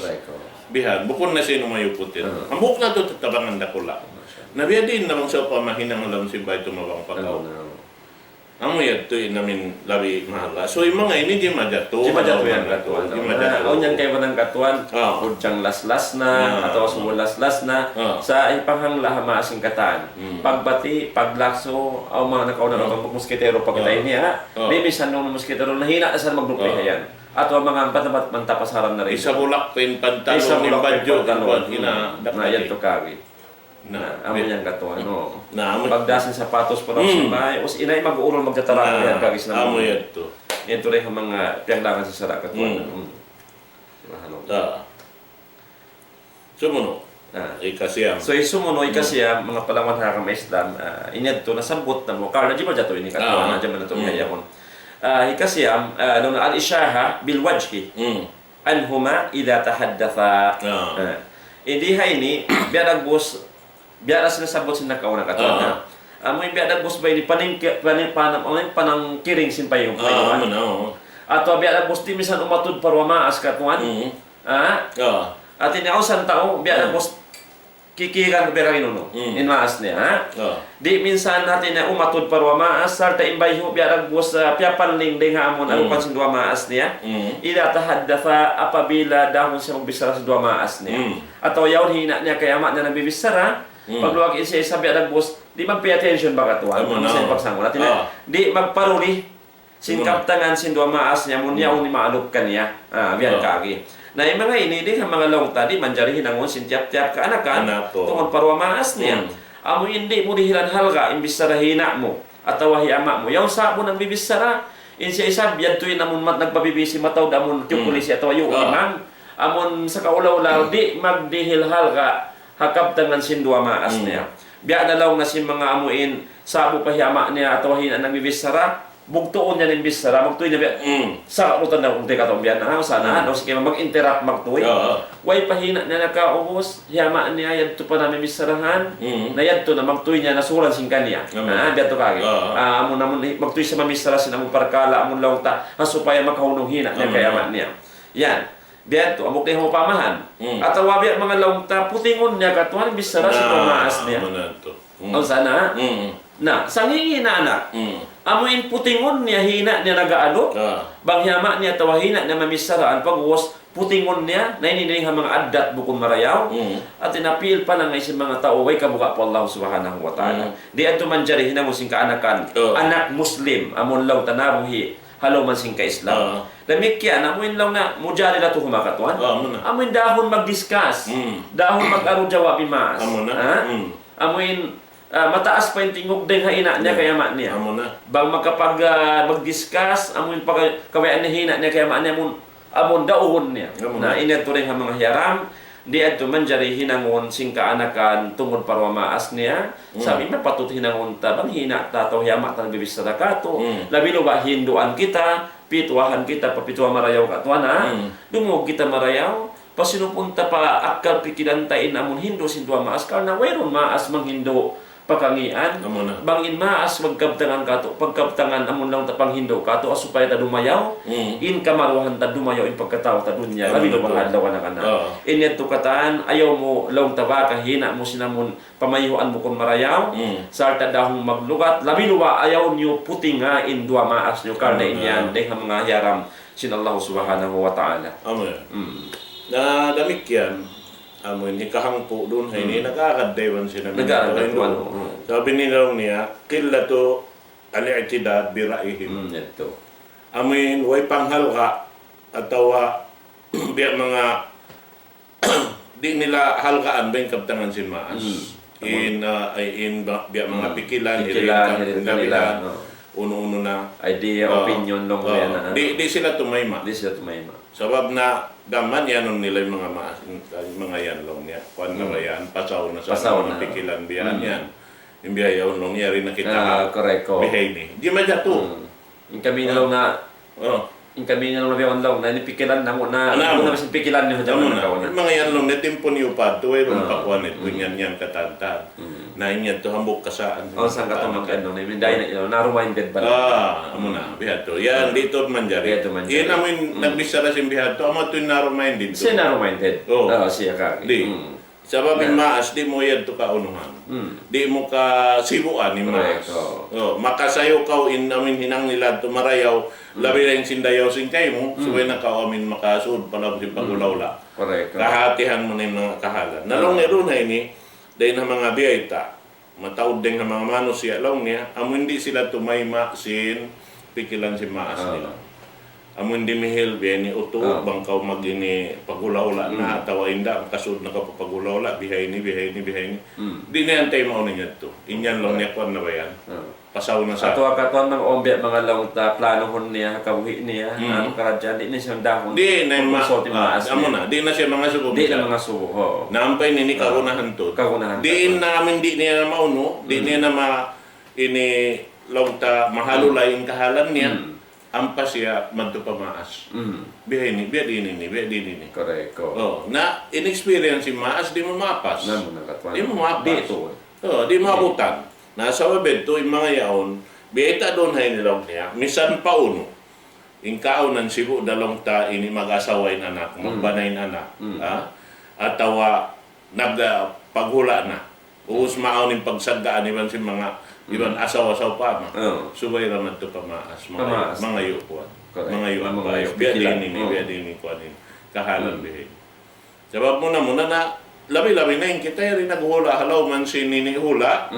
Bihan, bukun na sin umayuput yan. Hambuuk na tu tatabangan dakula'. Na biya' diin na bang sawpama hinang ha lawm sin bay tumabang pa kaw. Amu yadtu in amin labi mahalga'. So, in manga ini di' majatu. Di' majatu yan katuan. Di' majatu. Awn yan kaibanan katuan. Bujang laslas na, atawa subul laslas na. Sa' ipanghangla' ha maas in katan. Pagbati', paglaksu, awn manga nakauna na bang muskitero pa kita ini, ha? Di' misan nung muskitero, nahina' na sa' magdupliha yan. Atawa manga ampat-ampat mantapasaran na rin. Isabulak pa in pantalon, isabulak pa in badju', pantalon. Na, yadtu kari. Na, amu yan katuan, no. Na, amu. Pagdasin sapatos pa lawm sin bay, us inay mag-uulun magtatara yan kagis na amu yadtu. Yadtu rin ha manga piyagdangan sin sara' katuan. Subhanallah. Sumunu'. Ikasiyam. So, in sumunu', ikasiyam, manga palawan ha agama Islam, ah, in yadtu nasabbut namu', karna' di' majatu ini katuan, jaman natu' bihaun. Ah, ikasiyam, ah, laung niya الإشاحة بالوجه عنهما إذا تحدثا. Ah. Ah. Di ha ini, biya' dagbus, biya' da sin nasabbut sin nakauna katuan, ha. Amu in biya' dagbus ba ini paning-, paning-, panang-, amu in panangkiring sin payung, payung, ha. Amu na, oo. Atawa biya' dagbus di' misan umatud pa duwa maas katuan. Ha? Hati niya usan tau, biya' dagbus Pikilan ku biya' rin unu. Hmm. In maas niya, ha? Oh. Di' minsan hati niya umatud pa duwa maas, sarta' in bayhu' biya' dagbus, ah, piyapanling dayn ha amun Hmm. alupan sin duwa maas niya. Hmm. إذا تحدثا, apabila dahun siya magbichara sin duwa maas niya. Hmm. Atawa yaun hina' niya kay ama' niya nagbibichara, Hmm. pagluwag in siya isab biya' dagbus, di' mag-pay attention baga tuwan. Amu na. Sa' pagsangul. Hati niya, Ah. di' magparuli sin Hmm. kabtangan sin duwa maas niya, amun Hmm. yaun in maalup kaniya. Ah, biya' Ah. kaagi. Na, in manga ini, di' ha manga laung ta, di' manjari hinangun sin tiyap-tiyap kaanakan, Anak ko. tungud pa duwa maas niya. Hmm. Amu in di' mu dihilan halga', in bichara hina' mu, atawa hi ama' mu. Yaun sa' mu nagbibichara, in siya isab, yadtu in amun mat-, nagpabibisi mataud amun Hmm. tiyukuli siya, atawa yu Ah. imam. Amun sa kaula-ula, di' magdihil halga', ha kabtangan sin duwa maas Hmm. niya. Biya' na laung na sin manga amu in, sa' mu pa hi ama' niya, atawa hina' nagbibichara, bugtuun niya in bichara, magtuy niya biya', Hmm. sa' mu tanda kung teka tong biya' na, ha, sana, Hmm. no, sige, mag-interrupt, magtuy. Oo. Way pa hina' niya nakaubus, hi ama' niya, yadtu pa na mimicharahan, Hmm. na yadtu na magtuy niya, nasuran sin kaniya. Amu. Ah, biya' tu kagi. Oo. Ah, amun, amun, magtuy siya mamichara sin amun parkala', amun laung ta, ha supaya makahunung hina' niya Amu. kay ama' niya. Yan. Biya' tu, amu kay upamahan. Hmm. Atawa biya' manga laung ta, putingun niya katuan, bichara sin Na, duwa maas niya. amu na tu. Hmm. Awn sana? Hmm. Na, sanghingi na anak. Hmm. Amu in putingun niya, hina' niya nag-aalup. Ah. Bang hi ama' niya atawa hina' niya mamichara, an pag-ubus, putingun niya, na ini, ini ha manga addat bukun marayaw. Hmm. At inapil pa na ngay sin manga tau, way kabuga' pa Allah Subhanahu wa Ta'ala. Hmm. Di' yadtu manjari hinangun sin kaanakan. Oh. Anak Muslim, amun laung ta nabuhi', ha lawm sin ka-Islam. Ah. Damikkiyan, amu in laung na, mujadalatuhuma katuan. Ah, amu na. Amu in dahun mag-discuss. Hmm. Dahun mag-aru jawab in maas. Amu na. Ha? Hmm. Amu in, ah, mataas pa in tingug dayn ha ina' niya Hmm. kay ama' niya. Amu na. Bang makapag, ah, mag-discuss, amu in pag-, kabayaan niya ha ina' niya kay ama' niya, amun, amun dauhun niya. Amu na. Na, ini yadtu dayn ha manga hiyaram, di' yadtu manjari hinangun sin kaanakan tungud pa duwa maas niya. Hmm. Sabab in patut hinangun ta, bang hi ina' ta atawa hi ama' ta nagbibichara katu'. Hmm. Labi luba hinduan kita, pituwahan kita, pa pituwa marayaw katuan, ha? Hmm. Dumungug kita marayaw, pasinupun ta pa akkal pikilan ta in amun hindu' sin duwa maas, karna' wayruun maas manghindu' pa kangian. Amu na. Bang in maas magkabtangan katu', pagkabtangan amun laung ta panghindu' katu', ha supaya ta dumayaw, Hmm. in kamaruhan ta dumayaw, in pagkatau ta dunya, Amu labi na luba tu. ha adlaw anak-anak. Oo. In yadtu katan, ayaw mu laung ta baka hina' mu sin amun pamayhuan bukun marayaw, Hmm. sarta' dahun maglugat, labi luba ayaw niyu putinga in duwa maas niyu, karna' Amu na. in yan, dayn ha manga hiyaram sin Allah Subhanahu wa Ta'ala. Amu yan. Hmm. Na damikkiyan, amu in hikahangpu' duun, ha ini, Hmm. nag-agad da iban sin amin Nag-agad ito, da Hindu'. tuwan, hmm. Sabab ini laung niya, قلة الاعتداد برأيهم. Hmm, yadtu. Amu in, way panghalga', atawa, biya' manga, di' nila halgaan ba in kabtangan sin maas. Hmm. In, ah, in ba-, biya' manga Hmm. pikilan, Pikilan, hiring ka, hiring kanila, hiring, no. unu-unu na. Idea, Ah, opinion laung ah, niya na, di', ano. di' sila tumayma'. Di' sila tumayma'. Sabab na, daman yan nila in manga maas, in manga yan laung niya. Kuwan na Hmm. ba yan? Pasaw na sa Pasaw manga na. pikilan biya' Hmm. yan. In biya' yaun laung niya, rin na kita Ah, ha, correct, oh. bihaini. Di' majatu. Hmm. In kami na Ah. laung na, Oh. in kami na laung na biya' laung na, ini pikilan namu' na, Amu na. amu na sin pikilan niyu, Amu na. na kawan na. In manga yan laung niya, timpu niyu pa, tuway laung Ah. pa kuwan ito, Hmm. yan, yan katantan. Hmm. Na in yan tu hambuuk kasaan. Oh, sangka tu mag-, ano, na, in dahil na, you know, narrow-minded ba? Ah, amu na, Hmm. biya' tu. Yan, Hmm. di' tu manjari. Di' tu manjari. Yan, amu in Hmm. nagbichara sin biya' tu, amu tu in narrow-minded tu. Siya narrow-minded. Oh. Oh, siya ka. Di'. Hmm. Sabab in Na. maas, di' mu yadtu kaunuhan. Hmm. Di' mu kasibuan in maas. Correct, oo. Oh, makasayu kaw in amin hinang nila tu marayaw, Hmm. labi na in sin dayaw sin kaymu, Hmm. subay na kaw amin makasud pa lawm sin Hmm. pagulaw-ula. Correct, correct. Kahatihan mu na in manga kahalan. Na laung Ah. niya duun ha ini, dayn ha manga biyayta', mataud dayn ha manga manusiya' laung niya, amu in di' sila tumayma' sin pikilan sin maas Ah. nila. Amu in dimihil, biya' ini utu', Ah. bang kaw mag-ini pagulaw-ula na, Hmm. atawa inda', makasud na kaw pa pagulaw-ula, bihaini, bihaini, bihaini. Hmm. Di' na yan taymaun niya tu. In yan laung niya kuwan na ba yan? Ah. Pasaw na sa Atawa katuan manga umbiya' manga laung ta planuhun niya, kabuhi' niya, Hmm. ah, karadjaan, di' na siya dahun. Di' na ma-, Pagkonsulti ah, maas amu niya. na, di' na siya mangasubu Di' na bisan. mangasubu, ho. Na ampa ini, ini Ah. kagunahan tu. Kagunahan Di' tu. na amin, di' niya maunu, di' Hmm. niya na ma-, ini laung ta mahalulay Hmm. in kahalan niya. Hmm. Ampa siya madtu pa maas. Hmm. Bihaini, biya' diin ini, biya' diin ini. Correct, oh. Oh, na in-experience in maas, di' mu maapas. Na, muna katuan. Di' mu maapas. Di' tu. Oh, di' mu Di'. abutan. Na, sabab yadtu, in manga yaun, biyayta' duun ha ini laung niya, misan pa unu, in kaawnan sibu' da laung ta ini mag-asawa in anak, Hmm. magbana in anak, Hmm. ha? Atawa nag-, ah, paghula' na. Ubus maawn in pagsaggaan iban sin manga, iban asawa-asawa pa ma. Oo. Subay ra madtu pa maas, mangayu', mangayu' kuwan. Correct. Mangayu' advice. Biya' diin ini, biya' diin ini kuwan ini. Kahalan bihin. Sabab muna-muna na, labi-labi na in kita yari naghula', halaw man sin ini hula'.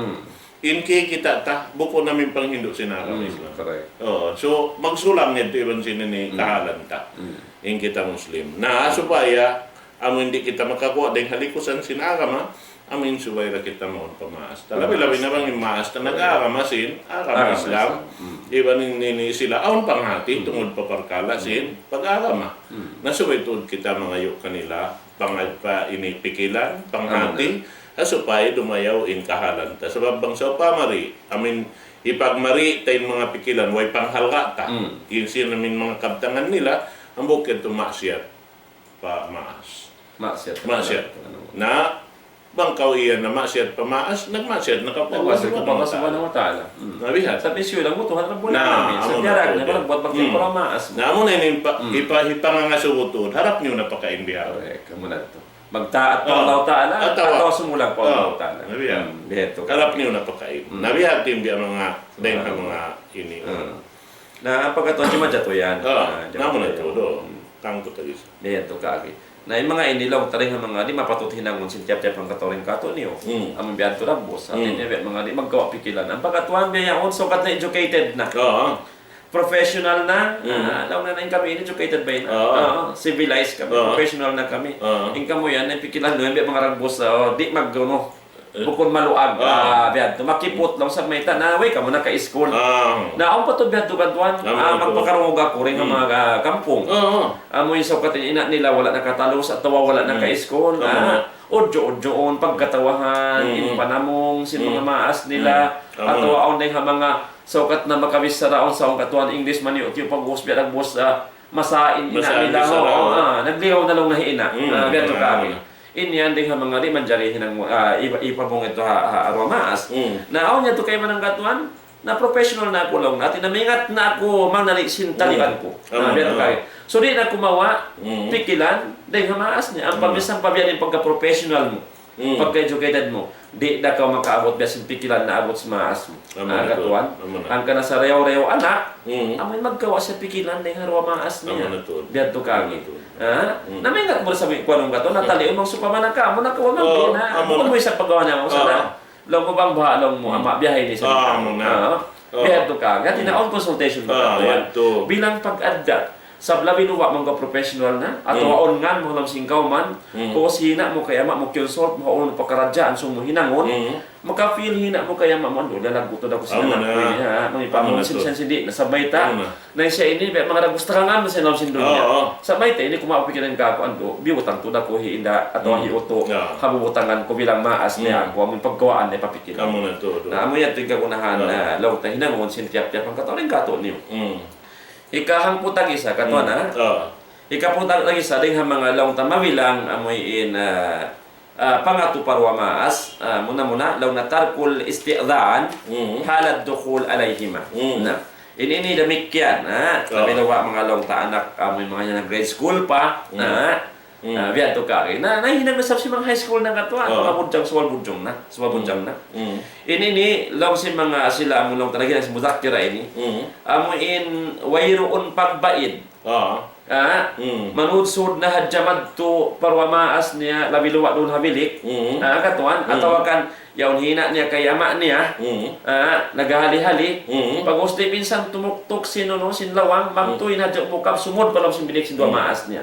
In kikita' ta, bukun amin panghindu' sin agama Islam. Correct. Oo. So, magsulang yadtu iban sin ini kahalan ta. In kita Muslim. Na, supaya, amu in di' kita makaguwa' dayn ha likusan sin agama, amu in subay ra kita mawn pa maas ta. Labi-labi na bang in maas ta nag-agama sin agama Islam. Iban in ini sila awn panghati tungud pa parkala' sin pag-agama. Na subay tuud kita mangayu' kanila, pangad pa ini pikilan, panghati, ha supaya dumayaw in kahalan ta. Sabab bang sawpama di', amu in hipagmari ta in manga pikilan, way panghalga' ta. In sin amu in manga kabtangan nila, hambuuk yadtu maksiyat pa maas. Maksiyat. Maksiyat. Na, bang kaw iyan na maksiyat pa maas, nagmaksiyat na kaw pa Allah Subhanahu wa Ta'ala. Na bihan. Sa' pisiyu lang mu Tuhan Rabbul Alamin. Sa' diyarag na, bang buat magtimpura maas. Na, amu na ini pa, hipa-, hipangangasubu tuud. Harap niyu na pakain bihan. Correct. Amu na yadtu. Magtaat pa Allah Ta'ala, atawa sumulang pa Allah Ta'ala. Na bihan. Bihan yadtu. Harap niyu na pakain. Na bihan yadtu in biya' manga, dayn ha manga ini. Na, pagkatun, jimajatu yan. Na, amu na yadtu, do. Kangku tagis. Bihan yadtu kagi. Na, in manga ini laung ta dayn ha manga di' mapatut hinangun sin tiyap-tiyap hangkatau dayn kātu'niyu. Amu biya' yadtu dagbus. Hati niya biya' manga di' magkawa' pikilan. Ampa katuan biya' yaun, sukat na educated na. Professional na. Laung na in kami ini educated ba ini? Civilized kami. Professional na kami. In kamu yan, in pikilan niyu, biya' manga dagbus, di' mag-, ano, bukun maluag. Ah, biya' yadtu. Makiput laung sa' mayta' na, way kamu naka-school. Na, awn pa tuud biya' yadtu katuan. Magpakarungug aku dayn ha manga kampung. Amu in sukat in ina' nila wala' nakatalus atawa wala' naka-school. Udju'-udjuun, pagkatawahan, in panamung, sin manga maas nila. Atawa awn dayn ha manga sukat na makabichara awn sa' awn katuan English man yu', tiyu' pag-ubus biya' dagbus, masa in ina' nila, nagliyaw na laung na hi ina'. Biya' yadtu kami. In yan dayn ha manga di' manjari hinang, ah, ipa-, ipabung yadtu ha, ha, ha duwa maas. Na awn yadtu kaibanan katuan, na professional na aku laung, na hati na maingat na aku manali' sin taliban ku. Na biya' yadtu kami. So di' na aku mawa' pikilan dayn ha maas niya. Ampa minsan pa biya' diin pagka-professional mu, pagka-educated mu, di' da kaw makaabut biya' sin pikilan naabut sin maas mu. Amu na tuud. Katuan. Hangkan na sa' rayaw-rayaw anak, amu in magkawa' siya pikilan dayn ha duwa maas niya. Biya' yadtu kami. Na maingat mu sa' kuwan katuan, na tali' umang supama na kamu, na kawa' magdi na. Bukun mu isab pagkawa' niya, laung mu sa' na. Laung mu bang baha', laung mu, ama' biya' ha ini sa' amu na. Biya' yadtu kami. Hati na awn consultation ba katuan. Bilang pag-addat. Sabab labi luba' bang kaw professional na, atawa awn ngan mu ha lawm sin kawman, pag'ubus hina' mu kay ama' mu, consult mu ha unu pakaradjaan, sūng mu hinangun, maka-feel hina' mu kay ama' mu, andu', lalaggu' tuud aku sin anak ku ini, ha, mangipangun sin, sin, sin di' na sabab mayta'. Na siya ini, biya' manga dagbus takangan na siya ha lawm sin dunya. Sabab mayta' ini, kumawa' pikilan kaku', andu', biyutang tuud aku hi inda', atawa hi utu', ha bubutangan ku bilang maas niya aku, amu in pagkawaan niya pa pikilan. Na amu yadtu in kagunahan, laung ta hinangun sin tiyap-tiyap hangkatau dayn kātu'niyu. Ikahangpu' tag-isa, katuan, ha? Ikahangpu' tag-isa, dayn ha manga laung ta mabilang, amu in, ah, ah, pangatu pa duwa maas, ah, muna-muna, laung na ترك الاستئذان حال الدخول عليهما. Na, in ini damikkiyan, ha? Labi luba' manga laung ta anak, amu in manga yan nag-grade school pa, na, Ah, biya' yadtu kari. Na, nahinang na isab sin manga high school na katuan. Manga budjang, suwal budjang na. Suwal budjang na. In ini, laung sin manga sila, amu laung ta naghinang sin muzakkira ini. Amu in wayruun pagbaid. Ah, manudsud na hadja madtu pa duwa maas niya, labi luba' duun ha bilik. Ah, katuan. Atawa kan, yaun hina' niya kay ama' niya. Ah, naghahali-hali. Pag'ubus di' minsan tumuktuk sin unu, sin lawang, magtuy na hadja umukab sumud pa lawm sin bilik sin duwa maas niya.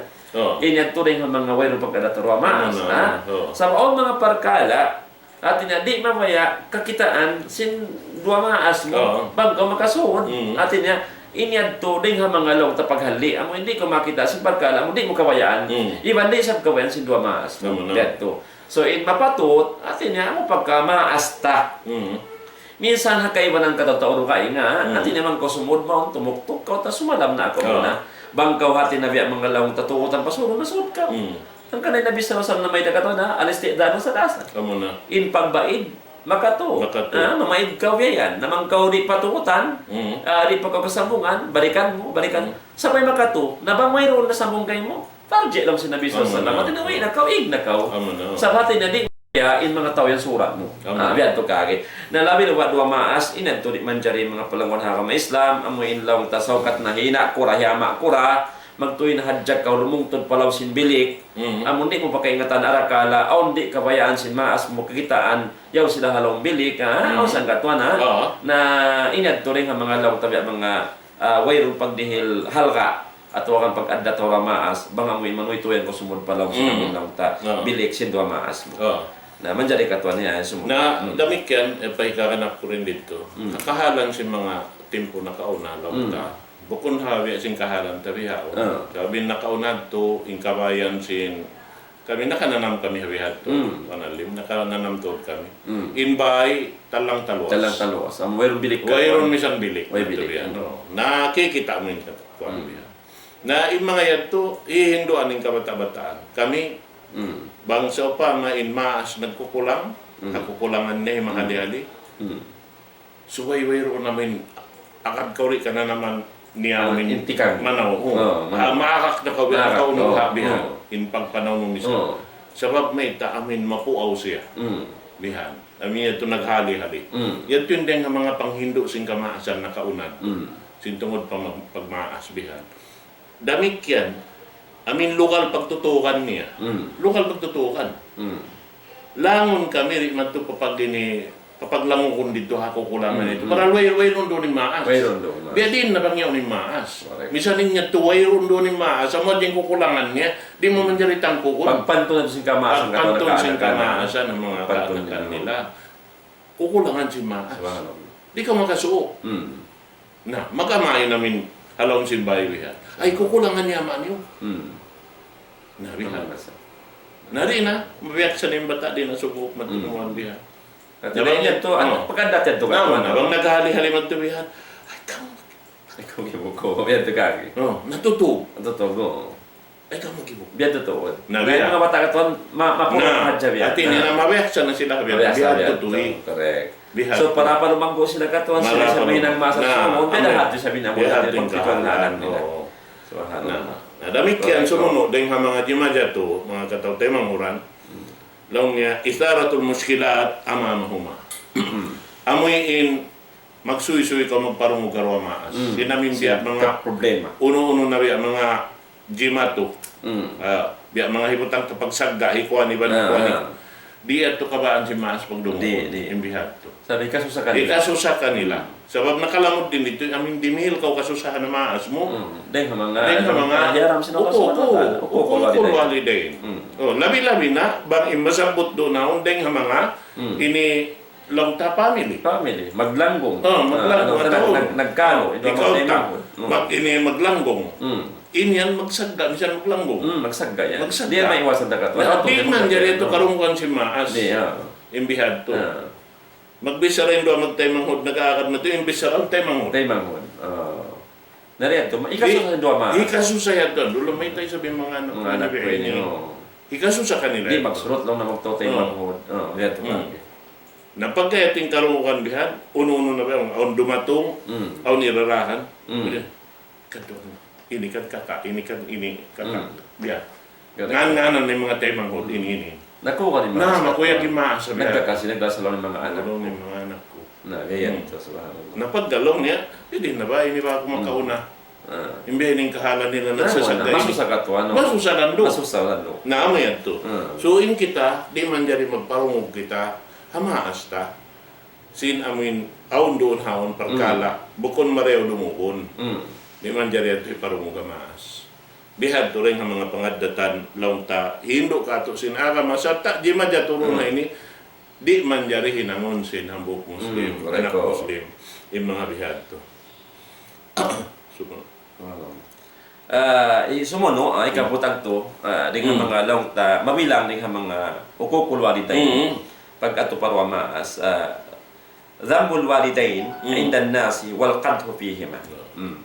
In yadtu dayn ha manga wayruun pag'addat ha duwa maas, ha? Sabab awn manga parkala', hati niya di' mabaya' kakitaan sin duwa maas mu, bang kaw makasud. Hati niya, in yadtu dayn ha manga laung ta paghalli', amu in di' kaw makakita' sin parkala' amu di' mu kabayaan. Iban di' isab kabayaan sin duwa maas mu. Yadtu. So, in mapatut, hati niya, amu pagka maas ta. Minsan ha kaibanan kataw-taw dugaing, ha, hati niya bang kaw sumud mawn, tumuktuk kaw, ta sumalam na kaw muna. Bang kaw hati niya biya' manga laung ta tuutan pa sūd, masūd kaw. Hangkan in Nabi sallallahu alayhi wasallam namayta' katuan, الاستئذان ثلاثا. In pagbaid, makatu. Ah, mamaid kaw biya' yan. Na bang kaw di' patuutan, ah, di' pa kaw kasambungan, balikan mu, balikan. Sabay makatu, na bang wayruun na sambung kaymu, farji' laung sin Nabi sallallahu alayhi wasallam. Hati niya, uwi' na kaw, ig na kaw. Sabab hati niya di' ya, in manga tau yan surat mu. Amu. Ah, biya' tu kari. Na labi na ba duwa maas, in yan tu di' manjari manga palanguan ha agama Islam, amu in laung ta saukat na hina' ku ra, hiyama' ku ra, magtuy na hadja kaw lumungtud pa lawm sin bilik. Mhm. Amu di' mu pa kaingatan arakala', awn di' kabayaan sin maas mu kakitaan, yaun sila ha lawm bilik, ha? Mhm. Awn sangkatuan, ha? Oo. Na in yan tu rin ha manga laung ta biya' manga, ah, wayruun pagdihil halga'. Atawa kan pag-addat ha duwa maas, bang amu in manuytuyan kaw sumud pa lawm sin Mm. amu in laung ta, Oo. bilik sin duwa maas mu. Oo. Na, manjari katuan niya, sumud. Na, Mm. damikkiyan, eh, pahikakan aku rin didtu. Mm. Kahalan sin manga timpu nakauna, laung Mm. ta. Bukun ha biya' sin kahalan ta bihaun. Oo. Sabab in nakauna tu, in kabayan sin Kami nakananam kami ha bihadtu. Mm. Panalim, nakananam tuud kami. Mm. In bay, talang taluas. Talang taluas. Amu wayruun bilik ka, wayruun kuwan. Misan bilik. Way bilik. Biya', no. Nakikita' mu in kata-, kuwan Mm. biya'. Na in manga yadtu, hihinduan in kabata'-bataan. Kami, Mm. bang sawpama in maas nagkukulang, Mm. kakukulangan niya, Mm. mahali-hali. Mm. Subay wayruun amin, agad kaw di' kananaman niya Ah, amin intikan. Manaw. Oo. Oo, manaw. Ah, maagak na kaw, biya' Maagak, kaw nung oo, habihan. Oo. In pagpanaw mu misan. Oo. Sabab mayta' amin mapuaw siya. Mm. Bihan. Amin yadtu naghali-hali. Mm. Yadtu in dayng ha manga panghindu' sin kamaasan nakauna. Mm. Sin tungud pa mag-, pagmaas bihan. Damikkiyan, amin lugal pagtutukan niya. Mm. Lugal pagtutukan. Mm. Langun kami, di' madtu papag-, ini, papaglangugun didtu ha kukulangan Mm, itu. mm. Para way, wayruun duun in maas. Wayruun duun in maas. Biya' diin na bang yaun in maas. Correct. Misan in yadtu wayruun duun in maas, amu in kukulangan niya, di' mu manjari tangkugun. Pagpantun na sin kamaasan, pagpantun sin kamaasan, ang mga kaanakan nila. Kukulangan sin maas. Subhanallah. Di' kaw makasuuk. Mm. Na, mag-amay na amin ha lawm sin bay bihan. Ay, kukulangan niya ama niyu. Mm. Na, bihan. Tama na sa. Na, di' na, mabiyak sa ning bata', di' na subuuk, Mm. matunuan bihan. At na, bang yadtu, ano, pagkaddat yadtu ka, na, ano? Bang naghali-hali madtu bihan. Ay, kamu. Ikaw, ikaw, ikaw, yadtu ka, agi. Oh, natutug. Natutug, oo. Ay, kamu, agi, bu. Biya' tuud. Na, biya' manga bata' katuan, ma-, mapura na hadja biya'. Hati niya na mabiyak sa na sila, biya'. Mabiyak sa biya'. Biya' tuud, eh. Correct. Biya' tuud. So, para pa lumanggu' sila katuan, sila sa mahinang masa sa sumunu, biya' na hadja sa binangun, biya' hadja tuud pagkituan na anak nila. Oo. Subhanallah. Na, na, damikkiyan sumunu', dayng ha manga jimajatu, manga kataw-taymanghuran, laung niya, إثارة المشكلات أمامهما. Amu in magsuysuy kaw magparungug ha duwa maas. Mm. Sin amin biya' manga problema. Unu-unu na biya' manga jimatu. Mm. Ah, biya' manga hibutang kapagsagga', hikuan iban kuan. Ah. Di' yadtu kabaan sin maas pagdungug. Di', di'. In bihadtu. Sabab hikasusa kanila. Hikasusa kanila. Sabab nakalamud diin didtu, amin dimihil kaw kasusahan ha maas mu. Mm. Dayng ha manga, dayng ha manga, hiyaram sin Allah Subhanahu wa Ta'ala. Uququl walidayn. Uququl walidayn. Mm. Oh, labi-labi na, bang in masabbut duun na, dayng ha manga, Mm. ini laung ta family. Family, maglanggung. Oh, maglanggung. Ah, ano, nag-, nag-, nagkano, ikaw ta, mag-, ini maglanggung. Mm. In yan magsagga', misan maglanggung. Mm, magsagga' yan. Magsagga'. Di' yan maiwasan takat. Di' manjari yadtu karungugan sin maas. Di', ah. In bihadtu. Ah. Magbichara in duwa magtaymanghud, nag-aagad na tu, in bichara taymanghud. Taymanghud. Ah. Na di' yadtu, hikasusa in duwa maas. Hikasusa yadtu. Duun mayta' isab in manga anak ku ini. Hikasusa kanila. Di' magsurut laung na magtau taymanghud. Oh, yadtu. Mm. Na pagka yadtu in karungugan bihan, unu-unu na bihan, awn dumatung, Mm. awn irarahan. Mm. Bihan. Kadtu, ini kan kaka', ini kan ini, kaka'. Mm. Bihan. Correct. Ngan-nganan na in manga taymanghud, Mm. ini, ini. Nakuha ni na, maas, makuyag in maas, bihan. Nagkakasi, nagdasal in manga anak. Laung in manga anak ku. Na, gaya Hmm. nito, subhanallah. Na pagka laung niya, di' na ba, ini ba aku Hmm. makauna? Ah. Imbes in kahalan nila nagsasagda' ini. Masusa katu', ano? Masusa landu'. Masusa landu'. Na, amu yadtu. Hmm. So, in kita, di' manjari magparungug kita, ha maas ta. Sin amin, awn duun haun parkala', Hmm. bukun marayaw dungugun. Hmm. Di' manjari yadtu hiparungug ha maas. Bihadtu dayn ha manga pangaddatan, laung ta, hindu' katu' sin agama, sarta' jimajatu duun Hmm. ini, di' manjari hinangun sin hambuuk Muslim, Hmm, anak correct. Muslim, in manga bihadtu. Sumunu'. Ah, i-, sumunu', ah, ikabutang tu, ah, dayn ha Hmm. manga laung ta, mabilang dayn ha manga uququl walidayn. Hmm. Pag-atu pa duwa maas, ah, ذم الوالدين Hmm. عند الناس والقدح فيهما. Hmm. Hmm.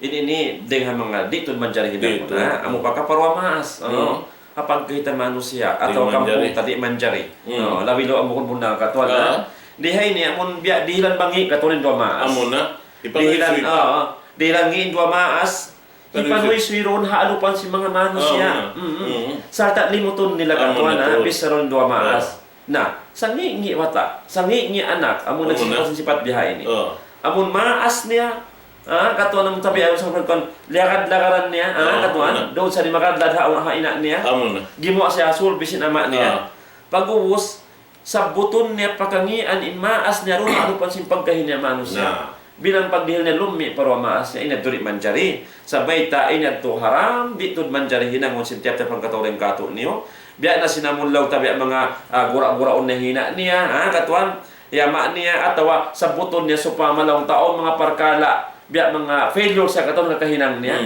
Ini, ini, dayn ha manga, di' tuud manjari hinangun, ha? Di' tuud. Amu pa ka pa duwa maas, ano? Hmm. Ha pagkita' manusiya', di' atawa manjari. Kampung ta di' manjari. Hmm. No, labi laung amu kun bunnal katuan, ha? Ah. Di' ha ini, amun biya' dihilan bang hi, katuan in duwa maas. Amu na. Dihilan, ah, dihilan hi in duwa maas. Hipanuysuy duun ha alupan sin manga manusiya'. Ah, amu na. Mm, mm. Mm. Sarta' limutun nila katuan, ha? Amu na tuud. Bichara in duwa maas. Ah. Na, sangi'-ngi' bata', sangi'-ngi' anak, amun nagsipat-sipat biha ini. Amun maas niya, ah, katuan amun tabiat sa' katuan, liyagad-lagaran niya, ah, katuan, duun sa' di' magadlad ha, ha ina' niya. Gimuwa' siya sulbi sin ama' niya. Pag'ubus, sabbutun niya pa kangian in maas niya, dumalupan sin pagkahi niya manusiya'. Bilang pagdihil niya lummi' pa duwa maas niya, in yadtu di' manjari. Sa' mayta', in yadtu haram, di' tuud manjari hinangun sin tiyap-tiyap hangkatau dayn kātu'niyu. Biya' na sin amun laung ta biya' manga, ah, gura-guraun na hi ina' niya, ha, katuan, hi ama' niya, atawa sabbutun niya sawpama laung ta awn manga parkala', biya' manga failure sa' katuan kakahinang niya.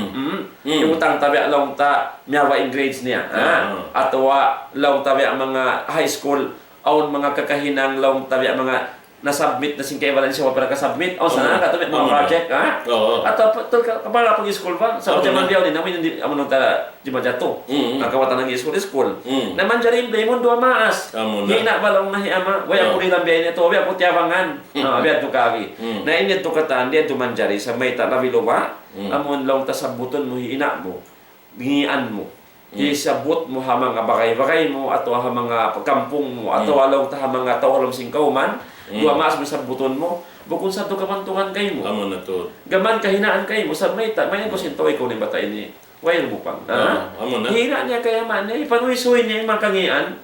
Iyutang ta biya' laung ta miyawa' in grades niya, ha? Atawa laung ta biya' manga high school, awn manga kakahinang laung ta biya' manga na-submit na sin kaibanan siya, wala' pa nakasubmit. O, sana, katu' may mga project, ha? At, uh, pa-, tul-, ka-, kapala pag-school pa, sa' jaman biyaw ni, namin hindi, amun nung ta, di majatu. Nakawatan nag-school, school. Na manjari in blame, duwa maas. Hi ina' ba laung na hi ama', way aku nilang biya' ini, way aku tiyabangan. Ah, biya' tu kari. Na ini tu katan, di' tu manjari, sa' mayta' labi luba, amun laung ta sabbutun mu hi ina' mu, ngian mu. Isabbut mu ha manga bagay-bagay mu, atawa ha manga kampung mu, atawa laung ta ha manga tau ha lawm sin kawman, duwa maas mu sabbutun mu, bukun sa' tu kabantugan kaymu. Amu na tuud. Gam kahinaan kaymu, sa' mayta', mayta' ku sin tau ikaw ini bata' ini, way lumupang. Ah, amu na. Hina niya kaya man niya, ipanuysuy niya in manga kangian.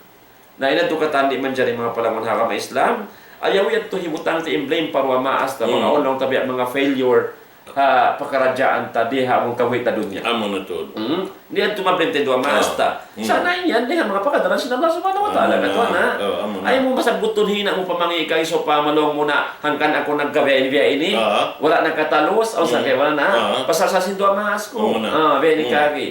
Na, in yadtu katan di' manjari manga palangun ha agama Islam. Ayaw yadtu hibutang ta in blame pa duwa maas ta, manga awn laung ta biya' manga failure ha pakaradjaan ta di ha amun kabuhi' ta dunya. Amu na tuud. Hmm. Di' yadtu ma-blame ta in duwa maas ta. Sa' na in yan, di' ha manga pagkadaran sin Allah Subhanahu wa Ta'ala. Amu na. Katuan na. Ayaw mu masabbutun hi ina' mu pa mangi' kay sawpama laung mu na hangkan aku nagkabiya' ini, biya' ini. Wala' nakatalus, o sa' kay wala' na. Pasal sa' sin duwa maas ku. Amu na. Ah, biya' ini kari.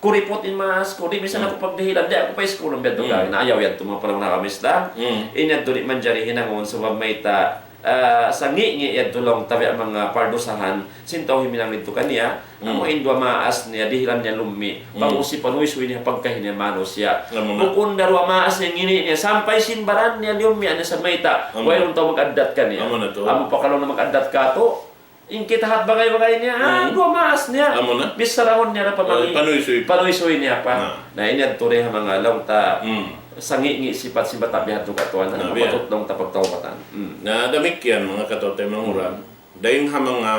Kuriput in maas ku, di' misan aku pagdihilan, di' aku pa-school, biya' tu kari. Na ayaw yadtu manga palangun ha agama Islam. In yadtu di' manjari hinangun, sabab mayta', ah, sangi'-ngi' yadtu laung ta biya' manga pardusahan, sin tau himinang didtu kaniya, amu in duwa maas niya, dihilan niya lummi', pag-usi panuysuy niya pagkahi niya manusiya'. Bukun da duwa maas niya ngini' niya, sampay sin baran niya liyummi' niya sa' mayta', wayruun tau mag-addat kaniya. Amu pa kalaung na mag-addat katu', in kita hat bagay-bagay niya, ah, duwa maas niya. Amu na. Bisarahun niya na pa mangi', panuysuy niya pa. Na. Na in yadtu di' ha manga laung ta, sangi'-ngi' sipat-sipat ta biya' tu katuan, na, patut laung ta pagtawbatan. Na damikkiyan manga kataw-taymanghuran, dayn ha manga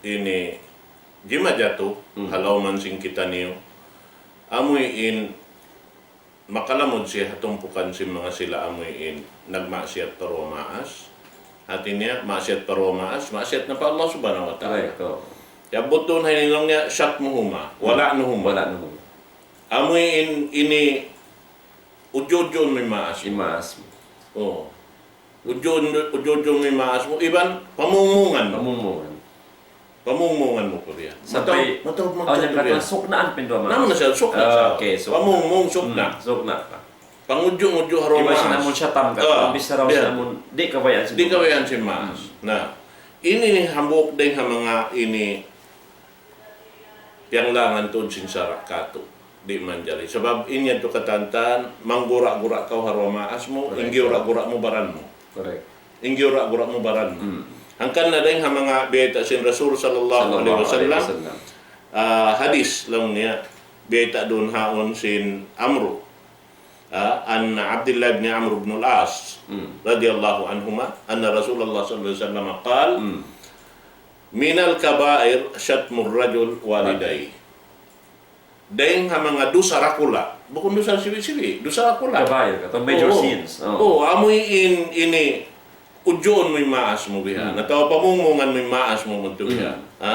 ini jimajatu, ha lawm sin kitaniyu, amu in makalamud siya ha tumpukan sin manga sila amu in nagmaksiyat pa duwa maas. Hati niya, maksiyat pa duwa maas, maksiyat na pa Allah Subhanahu wa Ta'ala. Correct, oo. Iyabbut duun ha ini laung niya, شتمهما ولعنهما. ولعنهما. Amu in, ini, udju'-udjuun mu in maas mu. In maas mu. Oo. Udju'-, udju'-udjuun mu in maas mu, iban pamungmungan mu. Pamungmungan. Pamungmungan mu pa biya'. Sampay, mataud, mataud magkatu' biya'. Suknaan pa in duwa maas. Namu na siya, sukna siya. Okay, sukna. Pamungmung, sukna. Hmm, sukna pa. Pangudju'-ngudju' ha duwa maas. Iban sin amun shatam ka, ah, bichara biya' sin amun, di' kabayaan sin maas. Di' kabayaan sin maas. Hmm. Na, ini hambuuk dayn ha manga ini piyanglangan tuud sin sara' katu'. Di' manjari. Sabab in yadtu katantan, manggura-gura kaw ha duwa maas mu, correct, in giyura-gura mu baran mu. Correct. In giyura-gura mu baran mu. Hmm. Hangkan na dayn ha manga biyayta' sin Rasul sallallahu alayhi wasallam. Sallallahu alayhi wasallam. Ah, hadith laung niya, biyayta' duun haun sin Amru. Ah, عن عبد الله بن عمرو بن العاص رضي الله عنهما أن رسول الله صلى الله عليه وسلم قال: من الكبائر شتم الرجل والديه. Dayn ha manga dusa dakula'. Bukun dusa sibi'-sibi', dusa dakula'. Kabair, atawa major sins. Oo. Oo, amu in, ini, udjuun mu in maas mu biha'. Hmm. Atawa pamungmungan mu in maas mu, muntu biha'. Hmm. Ha?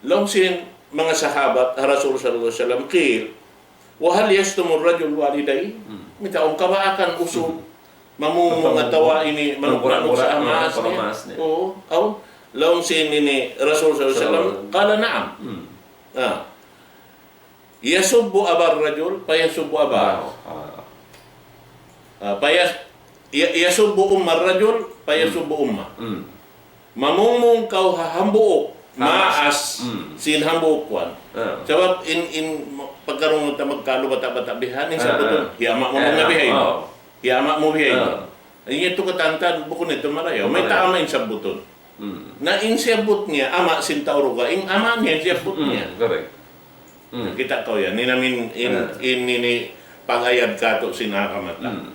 Laung sin manga sahabat, ha Rasul sallallahu alayhi wasallam, قيل: وهل يشتم الرجل والديه؟ Hmm. Mayta' awn kabaakan usug mamungmung atawa ini manuk-manuk sa' maas niya? Manggura-gura, manggura-gura maas niya. Oo, awn. Laung sin ini Rasul sallallahu alayhi wasallam, sallallahu alayhi wasallam. قال: نعم. Hmm. Ah. يسب أبا الرجل فيسب أباه. Ah, ah. Ah, فيس-، ي-، يسب أم الرجل فيسب أمه. Hmm. Mamungmung kaw ha hambuuk maas sin hambuuk kuwan. Ah. Sabab in, in pagkarungugan ta magkalu bata'-bata' bihan, in sabbutun, hi ama' mu na bihaun. Hi ama' mu bihaun. Ah. In yadtu katantan, bukun yadtu marayaw. Mayta' ama' in sabbutun. Hmm. Na in siyabbut niya, ama' sin tau dugaing, ama' niya in siyabbut niya. Hmm, correct. Hmm. Kita' kaw yan. In amin, in, in ini pag-ayad katu' sin agama ta. Hmm.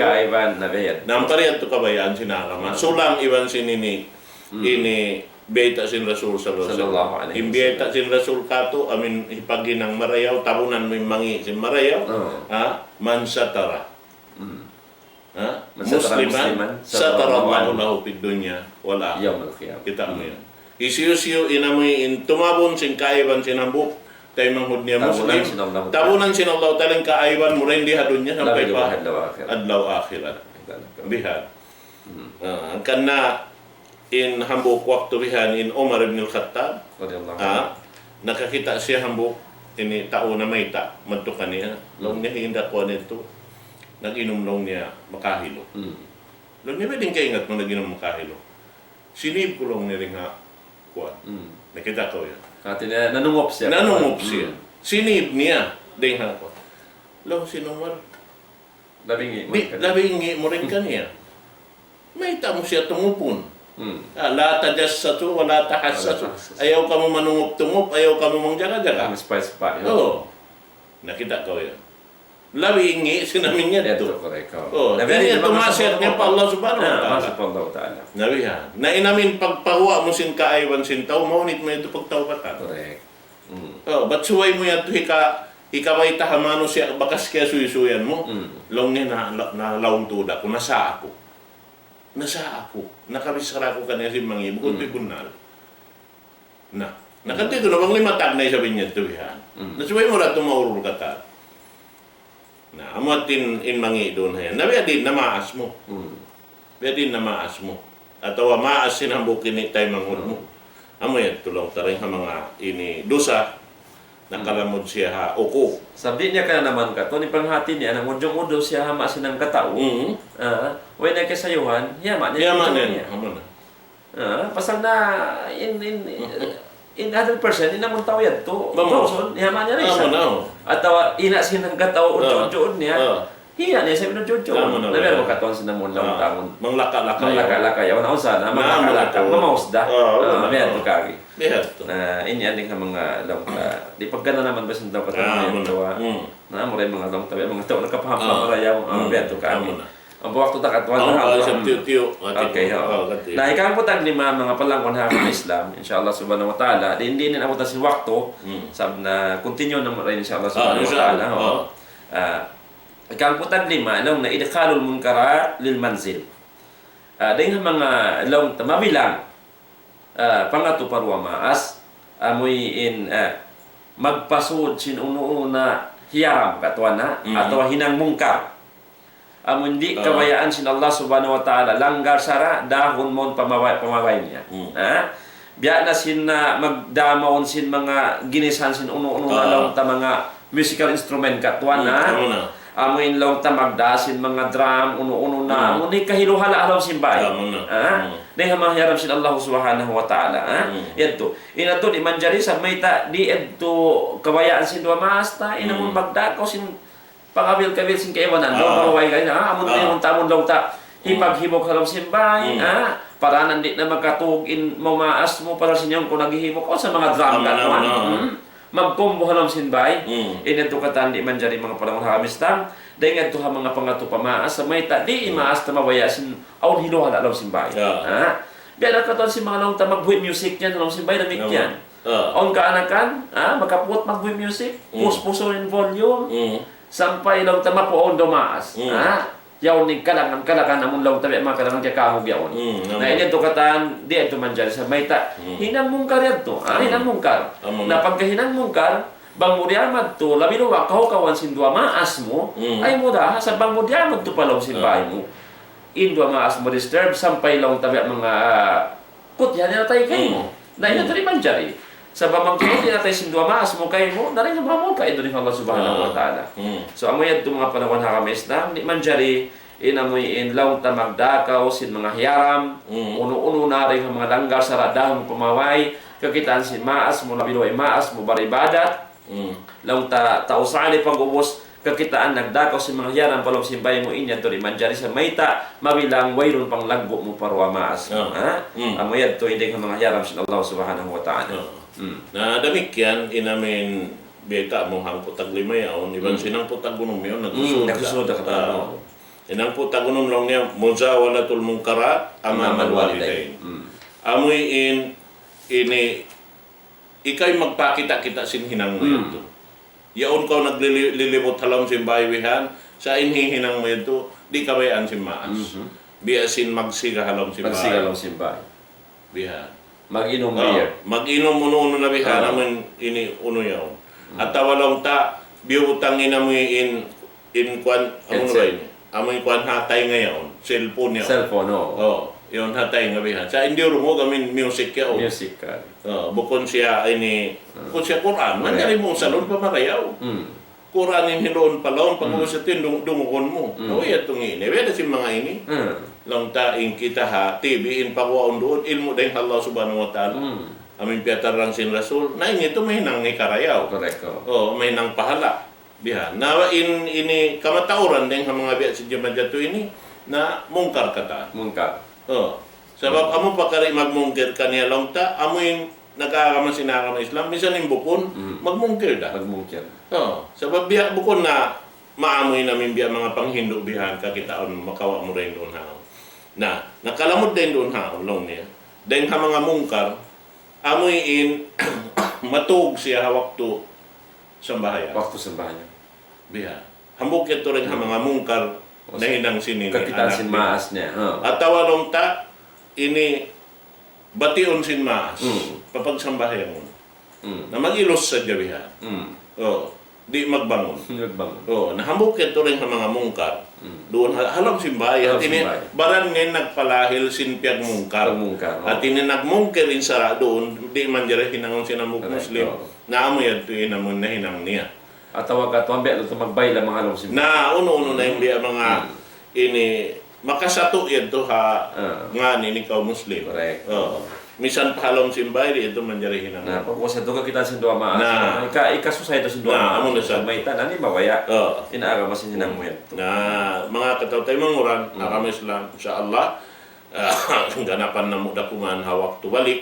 kaaiban, na biya' yan. Na ampa yadtu kabayaan sin agama. Sulang iban sin ini, ini biyayta' sin Rasul sallallahu alayhi wasallam. Sallallahu alayhi wasallam. In biyayta' sin Rasul katu', amin hipaghinang marayaw, tabunan mu in mangi' sin marayaw. Oh. Ha? Man satara. Hmm. Ha? Man satara musliman, satara Allahu lahu fid dunya wal akhirah. Yawmal qiyamah. Kita' mu yan. Hisiyu-siyu in amuin tumabun sin kaaiban sin hambuuk taymanghud niya Muslim, tabunan sin Allah Ta'ala in kaaiban mu dayn di ha dunya sampay pa adlaw akhirat. Adlaw akhirat. Bihan. Hmm. Ah, hangkan na in hambuuk waktu bihan in Umar ibn al-Khattab, radiyallahu anhu, nakakita' siya hambuuk ini tau namayta' madtu kaniya. Laung niya, "Hinda ku ini tu, nag-inum," laung niya, "makahilu." Hmm. Laung niya, "Bang di' kaw ingat mu nag-inum makahilu? Sinib ku," laung niya, "dayn ha kuwan." Hmm. Nakita' kaw yan. Hati niya, nanungup siya. Nanungup siya. Hmm. Sinib niya dayn ha kuwan. Laung sin Umar, "Labi ingi' mu dayn kaniya." Labi ingi' mu dayn kaniya. Mayta' mu siya tungupun? Hmm. Ah, la tajassasu wa la tahassasu. Wa la tahassasu. Ayaw kamu manungup-tungup, ayaw kamu mangjaga-jaga. Spy-spy, ha? Oh. Nakita' kaw yan. Labi ingi' sin amin yadtu. Yadtu, correct, oh. Oh, labi ini ingi' yadtu, maksud niya pa Allah Subhanahu wa Ta'ala. Ah, maksud pa Allah Ta'ala. Na bihan. Na in amin pagpaguwa' mu sin kaaiban sin tau, mahunit mu yadtu pagtaubatan. Correct. Hmm. Oh, bat subay mu yadtu hika-, hikabayta' ha manusiya' bakas kiyasuysuyan mu. Hmm. Laung niya na, na, nalaung tuud aku, nasa aku. Nasa aku. Nakabichara aku kaniya sin mangi', bukun tuud bunnal. Na, na katu' yadtu na bang lima tag na isab in yadtu bihan. Hmm. Na subay mu da tumaurul katan. Na, amu yadtu in, in mangi' duun ha yan. Na biya' diin na maas mu. Hmm. Biya' diin na maas mu. Atawa maas sin hambuuk ini taymanghud mu. Hmm. Amu yadtu laung ta dayn ha manga ini dusa. Nakalamud siya ha uku. Sabab di' niya kananaman katu', in panghati niya, nangudju'-ngudju' siya ha maas sin hangkatau. Hmm. Ah, way na kasayuhan, hiyama' niya. Hiyama' niya. Amu na. Ah, pasal na in, in, in hundred percent, in amun tau yadtu, maus. Tusun, hiyama' niya da isab. Amu na, oh. Atawa ina' sin hangkatau, ah, udju'-udjuun niya. Ah. Hiya' niya isab in udju'-udjuun. Amu na, labi amu katan sin amun laung ta amun. Manglaka-laka. Manglaka-laka, yaun, naun sa na, manglaka-laka, mamaus da. Ah, amu na, biya' yadtu kari. Biya' yadtu. Na, ini in manga laung ta. Di' pagkananaman ba sin tau katan, amu na. Amu na. Hmm. Na, amu ra in manga laung ta, manga tau nakapaham pa marayaw, ah, biya' yadtu kari. Amu na. Amu waktu ta katuan na, ah, isab tiyu'-tiyu'. Okay, oh. Na, hikahangpu' tag lima, manga palangwan ha agama Islam, insha Allah subhanahu wa ta'ala. Di', di' na amu ta sin waktu, sabab na continue na mu ra, insha Allah subhanahu wa ta'ala, oh. Ah, hikahangpu' tag lima, laung na idkhalul munkarat lil manzil. Ah, dayn ha manga laung ta mabilang ah, pangatu pa duwa maas, amuin, ah, magpasud sin unu-unu na hiyaram katuan na, atawa hinang mungkar. Amun di' kabayaan sin Allah Subhanahu wa Ta'ala, langgal sara', dahun mawn pamabay, pamabay niya. Hmm. Ha? Biya' na sin, ah, magdamaun sin manga ginisan sin unu-unu na laung ta manga musical instrument katuan na. Hmm, amu na. Amu in laung ta magdā sin manga drum, unu-unu na. Hmm. Amu in kahilu-hala' ha lawm sin bāy. Amu na. Ha? Hmm. Dayn ha manga hiyaram sin Allah Subhanahu wa Ta'ala, ha? Hmm. Yadtu. In yadtu di' manjari sa mayta' di' yadtu kabayaan sin duwa maas ta, in amun magdā kaw sin pangabil-kabil sin kaibanan, laung ta way kaina, ha? Amun di' mun ta, amun laung ta, hipaghibuk ha lawm sin bāy, ha? Para na di' na makatug in mamaas mu, para sin yaun ku naghihibuk, o sa manga drum katuan. Amu na, amu na. Hmm. Magkumbu ha lawm sin bāy. Hmm. In yadtu katan di' manjari manga palangwan ha agama Islam. Dayn yadtu ha manga pangatu pa maas, sa mayta' di' maas ta mabaya' sin awn hilu-hala' ha lawm sin bāy. Ya. Ha? Biya' na katan sin manga laung ta magbuhi' music yan, ha lawm sin bāy damikkiyan. Ya. Awn kaanakan, ha? Makapuut magbuhi' music, pus-pusun in volume, sampay laung ta mapuun dumaas. Hmm. Ha? Yaun in kalangan-kalangan amun laung ta biya' manga kalangan kiyakahug yaun. Hmm, amu. Na, in yadtu katan, di' yadtu manjari sa mayta'. Hmm. Hinang mungkar yadtu. Ha, hinang mungkar. Amu na. Na pagka hinang mungkar, bang mu diyā madtu, labi luwa' kahukawan sin duwa maas mu, ay mu da, sa bang mu diyā madtu pa lawm sin bāy mu. In duwa maas mu disturb, sampay laung ta biya' manga kutihan in atay kaymu. Hmm. Na, in yadtu di' manjari. Sabab bang kutihan in atay sin duwa maas mu kaymu, na dayn ha manga mungkar yadtu dayn ha Allah Subhanahu wa Ta'ala. Hmm. So, amu yadtu manga palangwan ha agama Islam, di' manjari in amuin laung ta magdā kaw sin manga hiyaram, unu-unu na dayn ha manga langgal sara' dahun pamabay, kakitaan sin maas mu, labi luwa' in maas mu, baribadat, Mm. Laung ta, tau sali pag-ubus, kakitaan nagdakaw sin manga hiyaram pa lawm sin bāy mu, in yadtu di' manjari sa mayta', mabilang wayruun panglaggu' mu pa duwa maas. Ah. Ha? Mm. Amu yadtu in dayn ha manga hiyaram sin Allah Subhanahu wa Ta'ala. Ah. Mm. Na damikkiyan, in amin, biyayta' mu hangpu' tag lima yaun, iban Mm. sin hangpu' tag unum yaun, Mm, nagsusunod da. nagsusunod da katan. Ah. Oh. In hangpu' tag unum laung niya, muzawalatul munkarat أمام الوالدين. Mm. Amu in, ini, ikaw in magpakita'-kita' sin hinang mu Mm. yadtu. Yaun kaw naglili-, lilibut ha lawm sin bāy bihan, sa' in hihinang mu yadtu, di' kabayaan sin maas. Mhm. Biya' sin magsiga ha lawm sin Magsiga bāy. ha lawm sin bāy. Bihan. Mag-inum Oh, beer. mag-inum unu-unu na bihan, Oh. amun ini unu yaun. Mm. Atawa laung ta, biyutang in amu in, in kuwan, amu Headset. ba ini? Amu in kuwan ha taynga yaun, cellphone yaun. Cellphone, oo. Oh, yaun ha taynga bihan. Sa' in diyurungug amu in music yaun. Music ka. Oh, bukun siya ini, Hmm. bukun siya Qur'an. Correct. Manjari mu usalun pa marayaw. Hmm. Qur'an in hiluun pa lawm, pag Hmm. usatin dung-, dungugun mu. Hmm. Na, way yadtu ini. Way da sin manga ini. Hmm. Laung ta in kita ha T V in pagwaun duun, ilmu' dayn ha Allah Subhanahu wa Ta'ala. Hmm. Amu in piyatarrang sin Rasul. Na ini tuud mahinang ini karayaw. Correct, oh. Oh, mahinang pahala'. Bihan. Na in, ini kamatauran dayn ha manga biya' sin jamaah yadtu ini, na mungkar katan. Mungkar. Oh. Sabab Hmm. amu pakari magmungkar kaniya laung ta, amu in nag-aagama sin agama Islam, minsan in bukun, Mm. magmungkar da. Magmungkar. Oh, sabab biya' bukun na maamu in amin biya' manga panghindu' bihan kakitaan makawa' mu dayn duun ha yaun. Na, nakalamud dayn duun ha yaun, laung niya. Dayn ha manga mungkar, amu in matug siya ha waktu sambahayang. Waktu sambahayang. Biya'. Hambuuk yadtu dayn ha Hmm. manga mungkar Oh, nahinang sin ini kakitaan anak sin niya. maas niya, ha. Atawa laung ta, ini batiun sin maas. Hmm. Papagsambahayangun. Hmm. Na mag-ilus sadja bihan. Hmm. Oh, di' magbangun. Di' magbangun. Oh, na hambuuk yadtu dayn ha manga mungkar. Hmm. Duun ha-, ha lawm sin bāy. Ha lawm sin bāy. Hati niya, baran niya nagpalahil sin piyagmungkar. Pagmungkar, oh. Hati niya nagmungkar in sara' duun, di' manjari hinangun sin hambuuk Correct, Muslim. Oh. Na amu yadtu in amun nahinang niya. Atawa ka tuwan biya' tuud magbay lamang ha lawm sin Na, unu-unu na in biya' manga Hmm. ini, makasatu' yadtu ha Ah. ngan ini kaum Muslim. Correct. Oh. Misan pa ha lawm sin bāy, di' yadtu manjari hinang. Na, pag'ubus yadtu kakitaan sin duwa maas. Na. Ika-, ikasusay yadtu sin duwa Na, maas. amu na sa. Mayta', na ini mabaya'. Oh. In agama sin hinang mu yadtu. Na, manga kataw-taymanghuran, Hmm. agama Islam, insya Allah, ah, ganapan namu' da kuman ha waktu balik.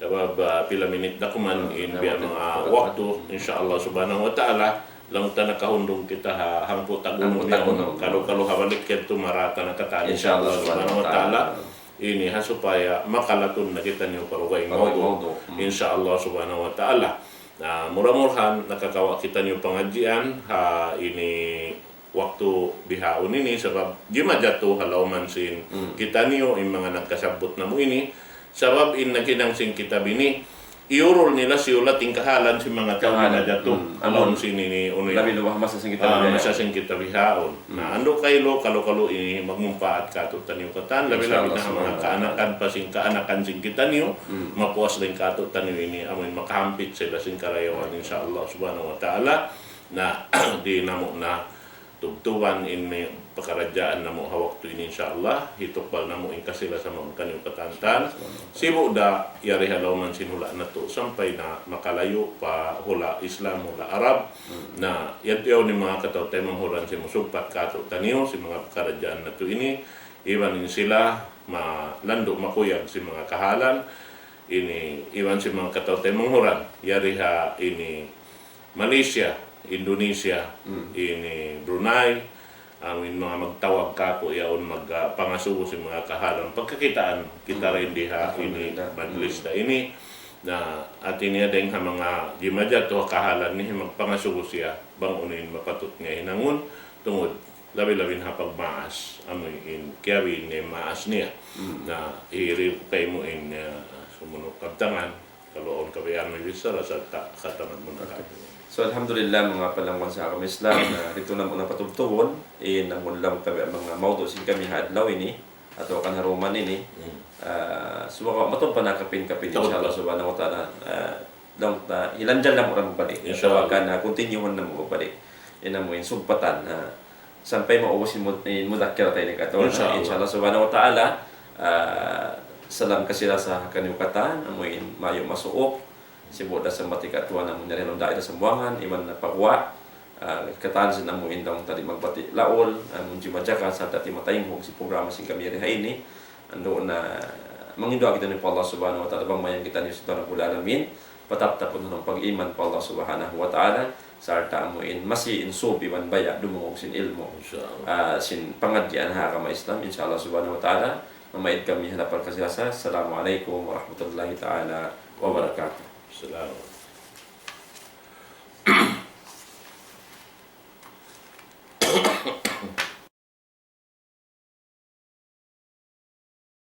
Sabab, ah, pila minit da kuman Ah, in biya' manga waktu, insya Allah subhanahu wa ta'ala, laung ta nakahundung kita ha hangpu' tag unum Hangpu' tag unum. Kalu-kalu ha balik yadtu marata na katan, insya Allah subhanahu wa ta'ala. Ini ha supaya makalatun na kitaniyu pa dugaing mawdu'. Insya Allah subhanahu wa ta'ala. Na, mura-murahan nakakawa' kitaniyu pangadjian ha ini waktu bihaun ini, sabab jimajatu ha lawman sin Hmm. kitaniyu, in manga nagkasabbut namu' ini, sabab in naghinang sin kitab ini, iyurul nila siyulat in kahalan sin manga tau Kahalan. jimajatu Hmm. ha lawm sin ini, unu yan. Labi na masa sin kita Ah, bihaun. masa sin kita bihaun. Hmm. Na, andu' kailu, kalu-kalu ini magmumpaat kātu'niyu katan, labi-labi Insya Allah na ha manga subhanahu wa ta'ala. kaanakan pa sin kaanakan sin kitaniyu, Hmm. mapuas dayn kātu'niyu ini, amuin makahampit sila sin karayawan, insya Allah subhanahu wa ta'ala. Na, di' namu' na tubtuban in manga pakaradjaan namu' ha waktu ini, insya Allah, hitukbal namu' in kasi-lasa mawn kaniyu katan. Sibu' da yari ha lawman sin hula' natu' sampay na makalayu' pa hula' Islam, hula' Arab. Hmm. Na, yadtu yaun in manga kataw-taymanghuran sin musugpat kātu'niyu, sin manga pakaradjaan natu' ini, iban in sila malandu' makuyag sin manga kahalan, ini, iban sin manga kataw-taymanghuran, yari ha ini, Malaysia, Indonesia, Hmm. ini Brunei, amuin manga magtawag kāku' yaun mag, ah, pangasubu sin manga kahalan. Pagkakitaan kita Hmm. dayn di ha ini Alhamdulillah. majlis Hmm. ta ini. Na, hati niya dayn ha manga jimajatu ha kahalan ini magpangasubu siya bang unu in mapatut niya hinangun tungud labi-labi na ha pagmaas, amuin kiyabi' niya maas niya. Hmm. Na, hiri ku kaymu in, ah, sumunu' kabtangan. Kalu awn kabayaan mu bichara sarta' katangan mu na Okay. katu'. So, alhamdulillah, manga palangwan sin agama Islam, na didtu namu' na patubtubun, in amun laung ta biya' manga mawdu' sin kami ha adlaw ini, atawa kan ha duman ini. Hmm. Ah, sumagawa' matun pa na kapin-kapin, Taud insya Allah pa. subhanahu wa ta'ala. Ah, laung ta, hilanjal namu' na magbalik. Insya Atawa Allah. kan, ah, continue namu' magbalik. In amu in sugpatan, ah, sampay maubus in mu-, in mudhakkirah ta ini katu'. Insya Allah. Insya Allah subhanahu wa ta'ala, ah, salam kasi-lasa kaniyu katan, amuin mayu' masuuk, Sibu' da sambati katuan amu in yari ha lawm daira Sambuwangan, iban na paguwa', ah, katan sin amu in daung tadi magbati' laul, ah, munji majaga sarta' timatainghug sin programa sin kami yari ha ini. Andu' na manginduwaa kitaniyu pa Allah Subhanahu wa Ta'ala, bang mayan kitaniyu sin Tuhan Rabbul Alamin, pataptapun ha lawm pag-iman pa Allah Subhanahu wa Ta'ala, sarta' amu in masi in sub iban baya' dumungug sin ilmu'. Insya Allah. Ah, sin pangadjian ha agama Islam, insya Allah Subhanahu wa Ta'ala, mamaid kami ha lapal kasi-lasa. Assalamu alaykum warahmatullahi ta'ala wabarakatuh. Salam.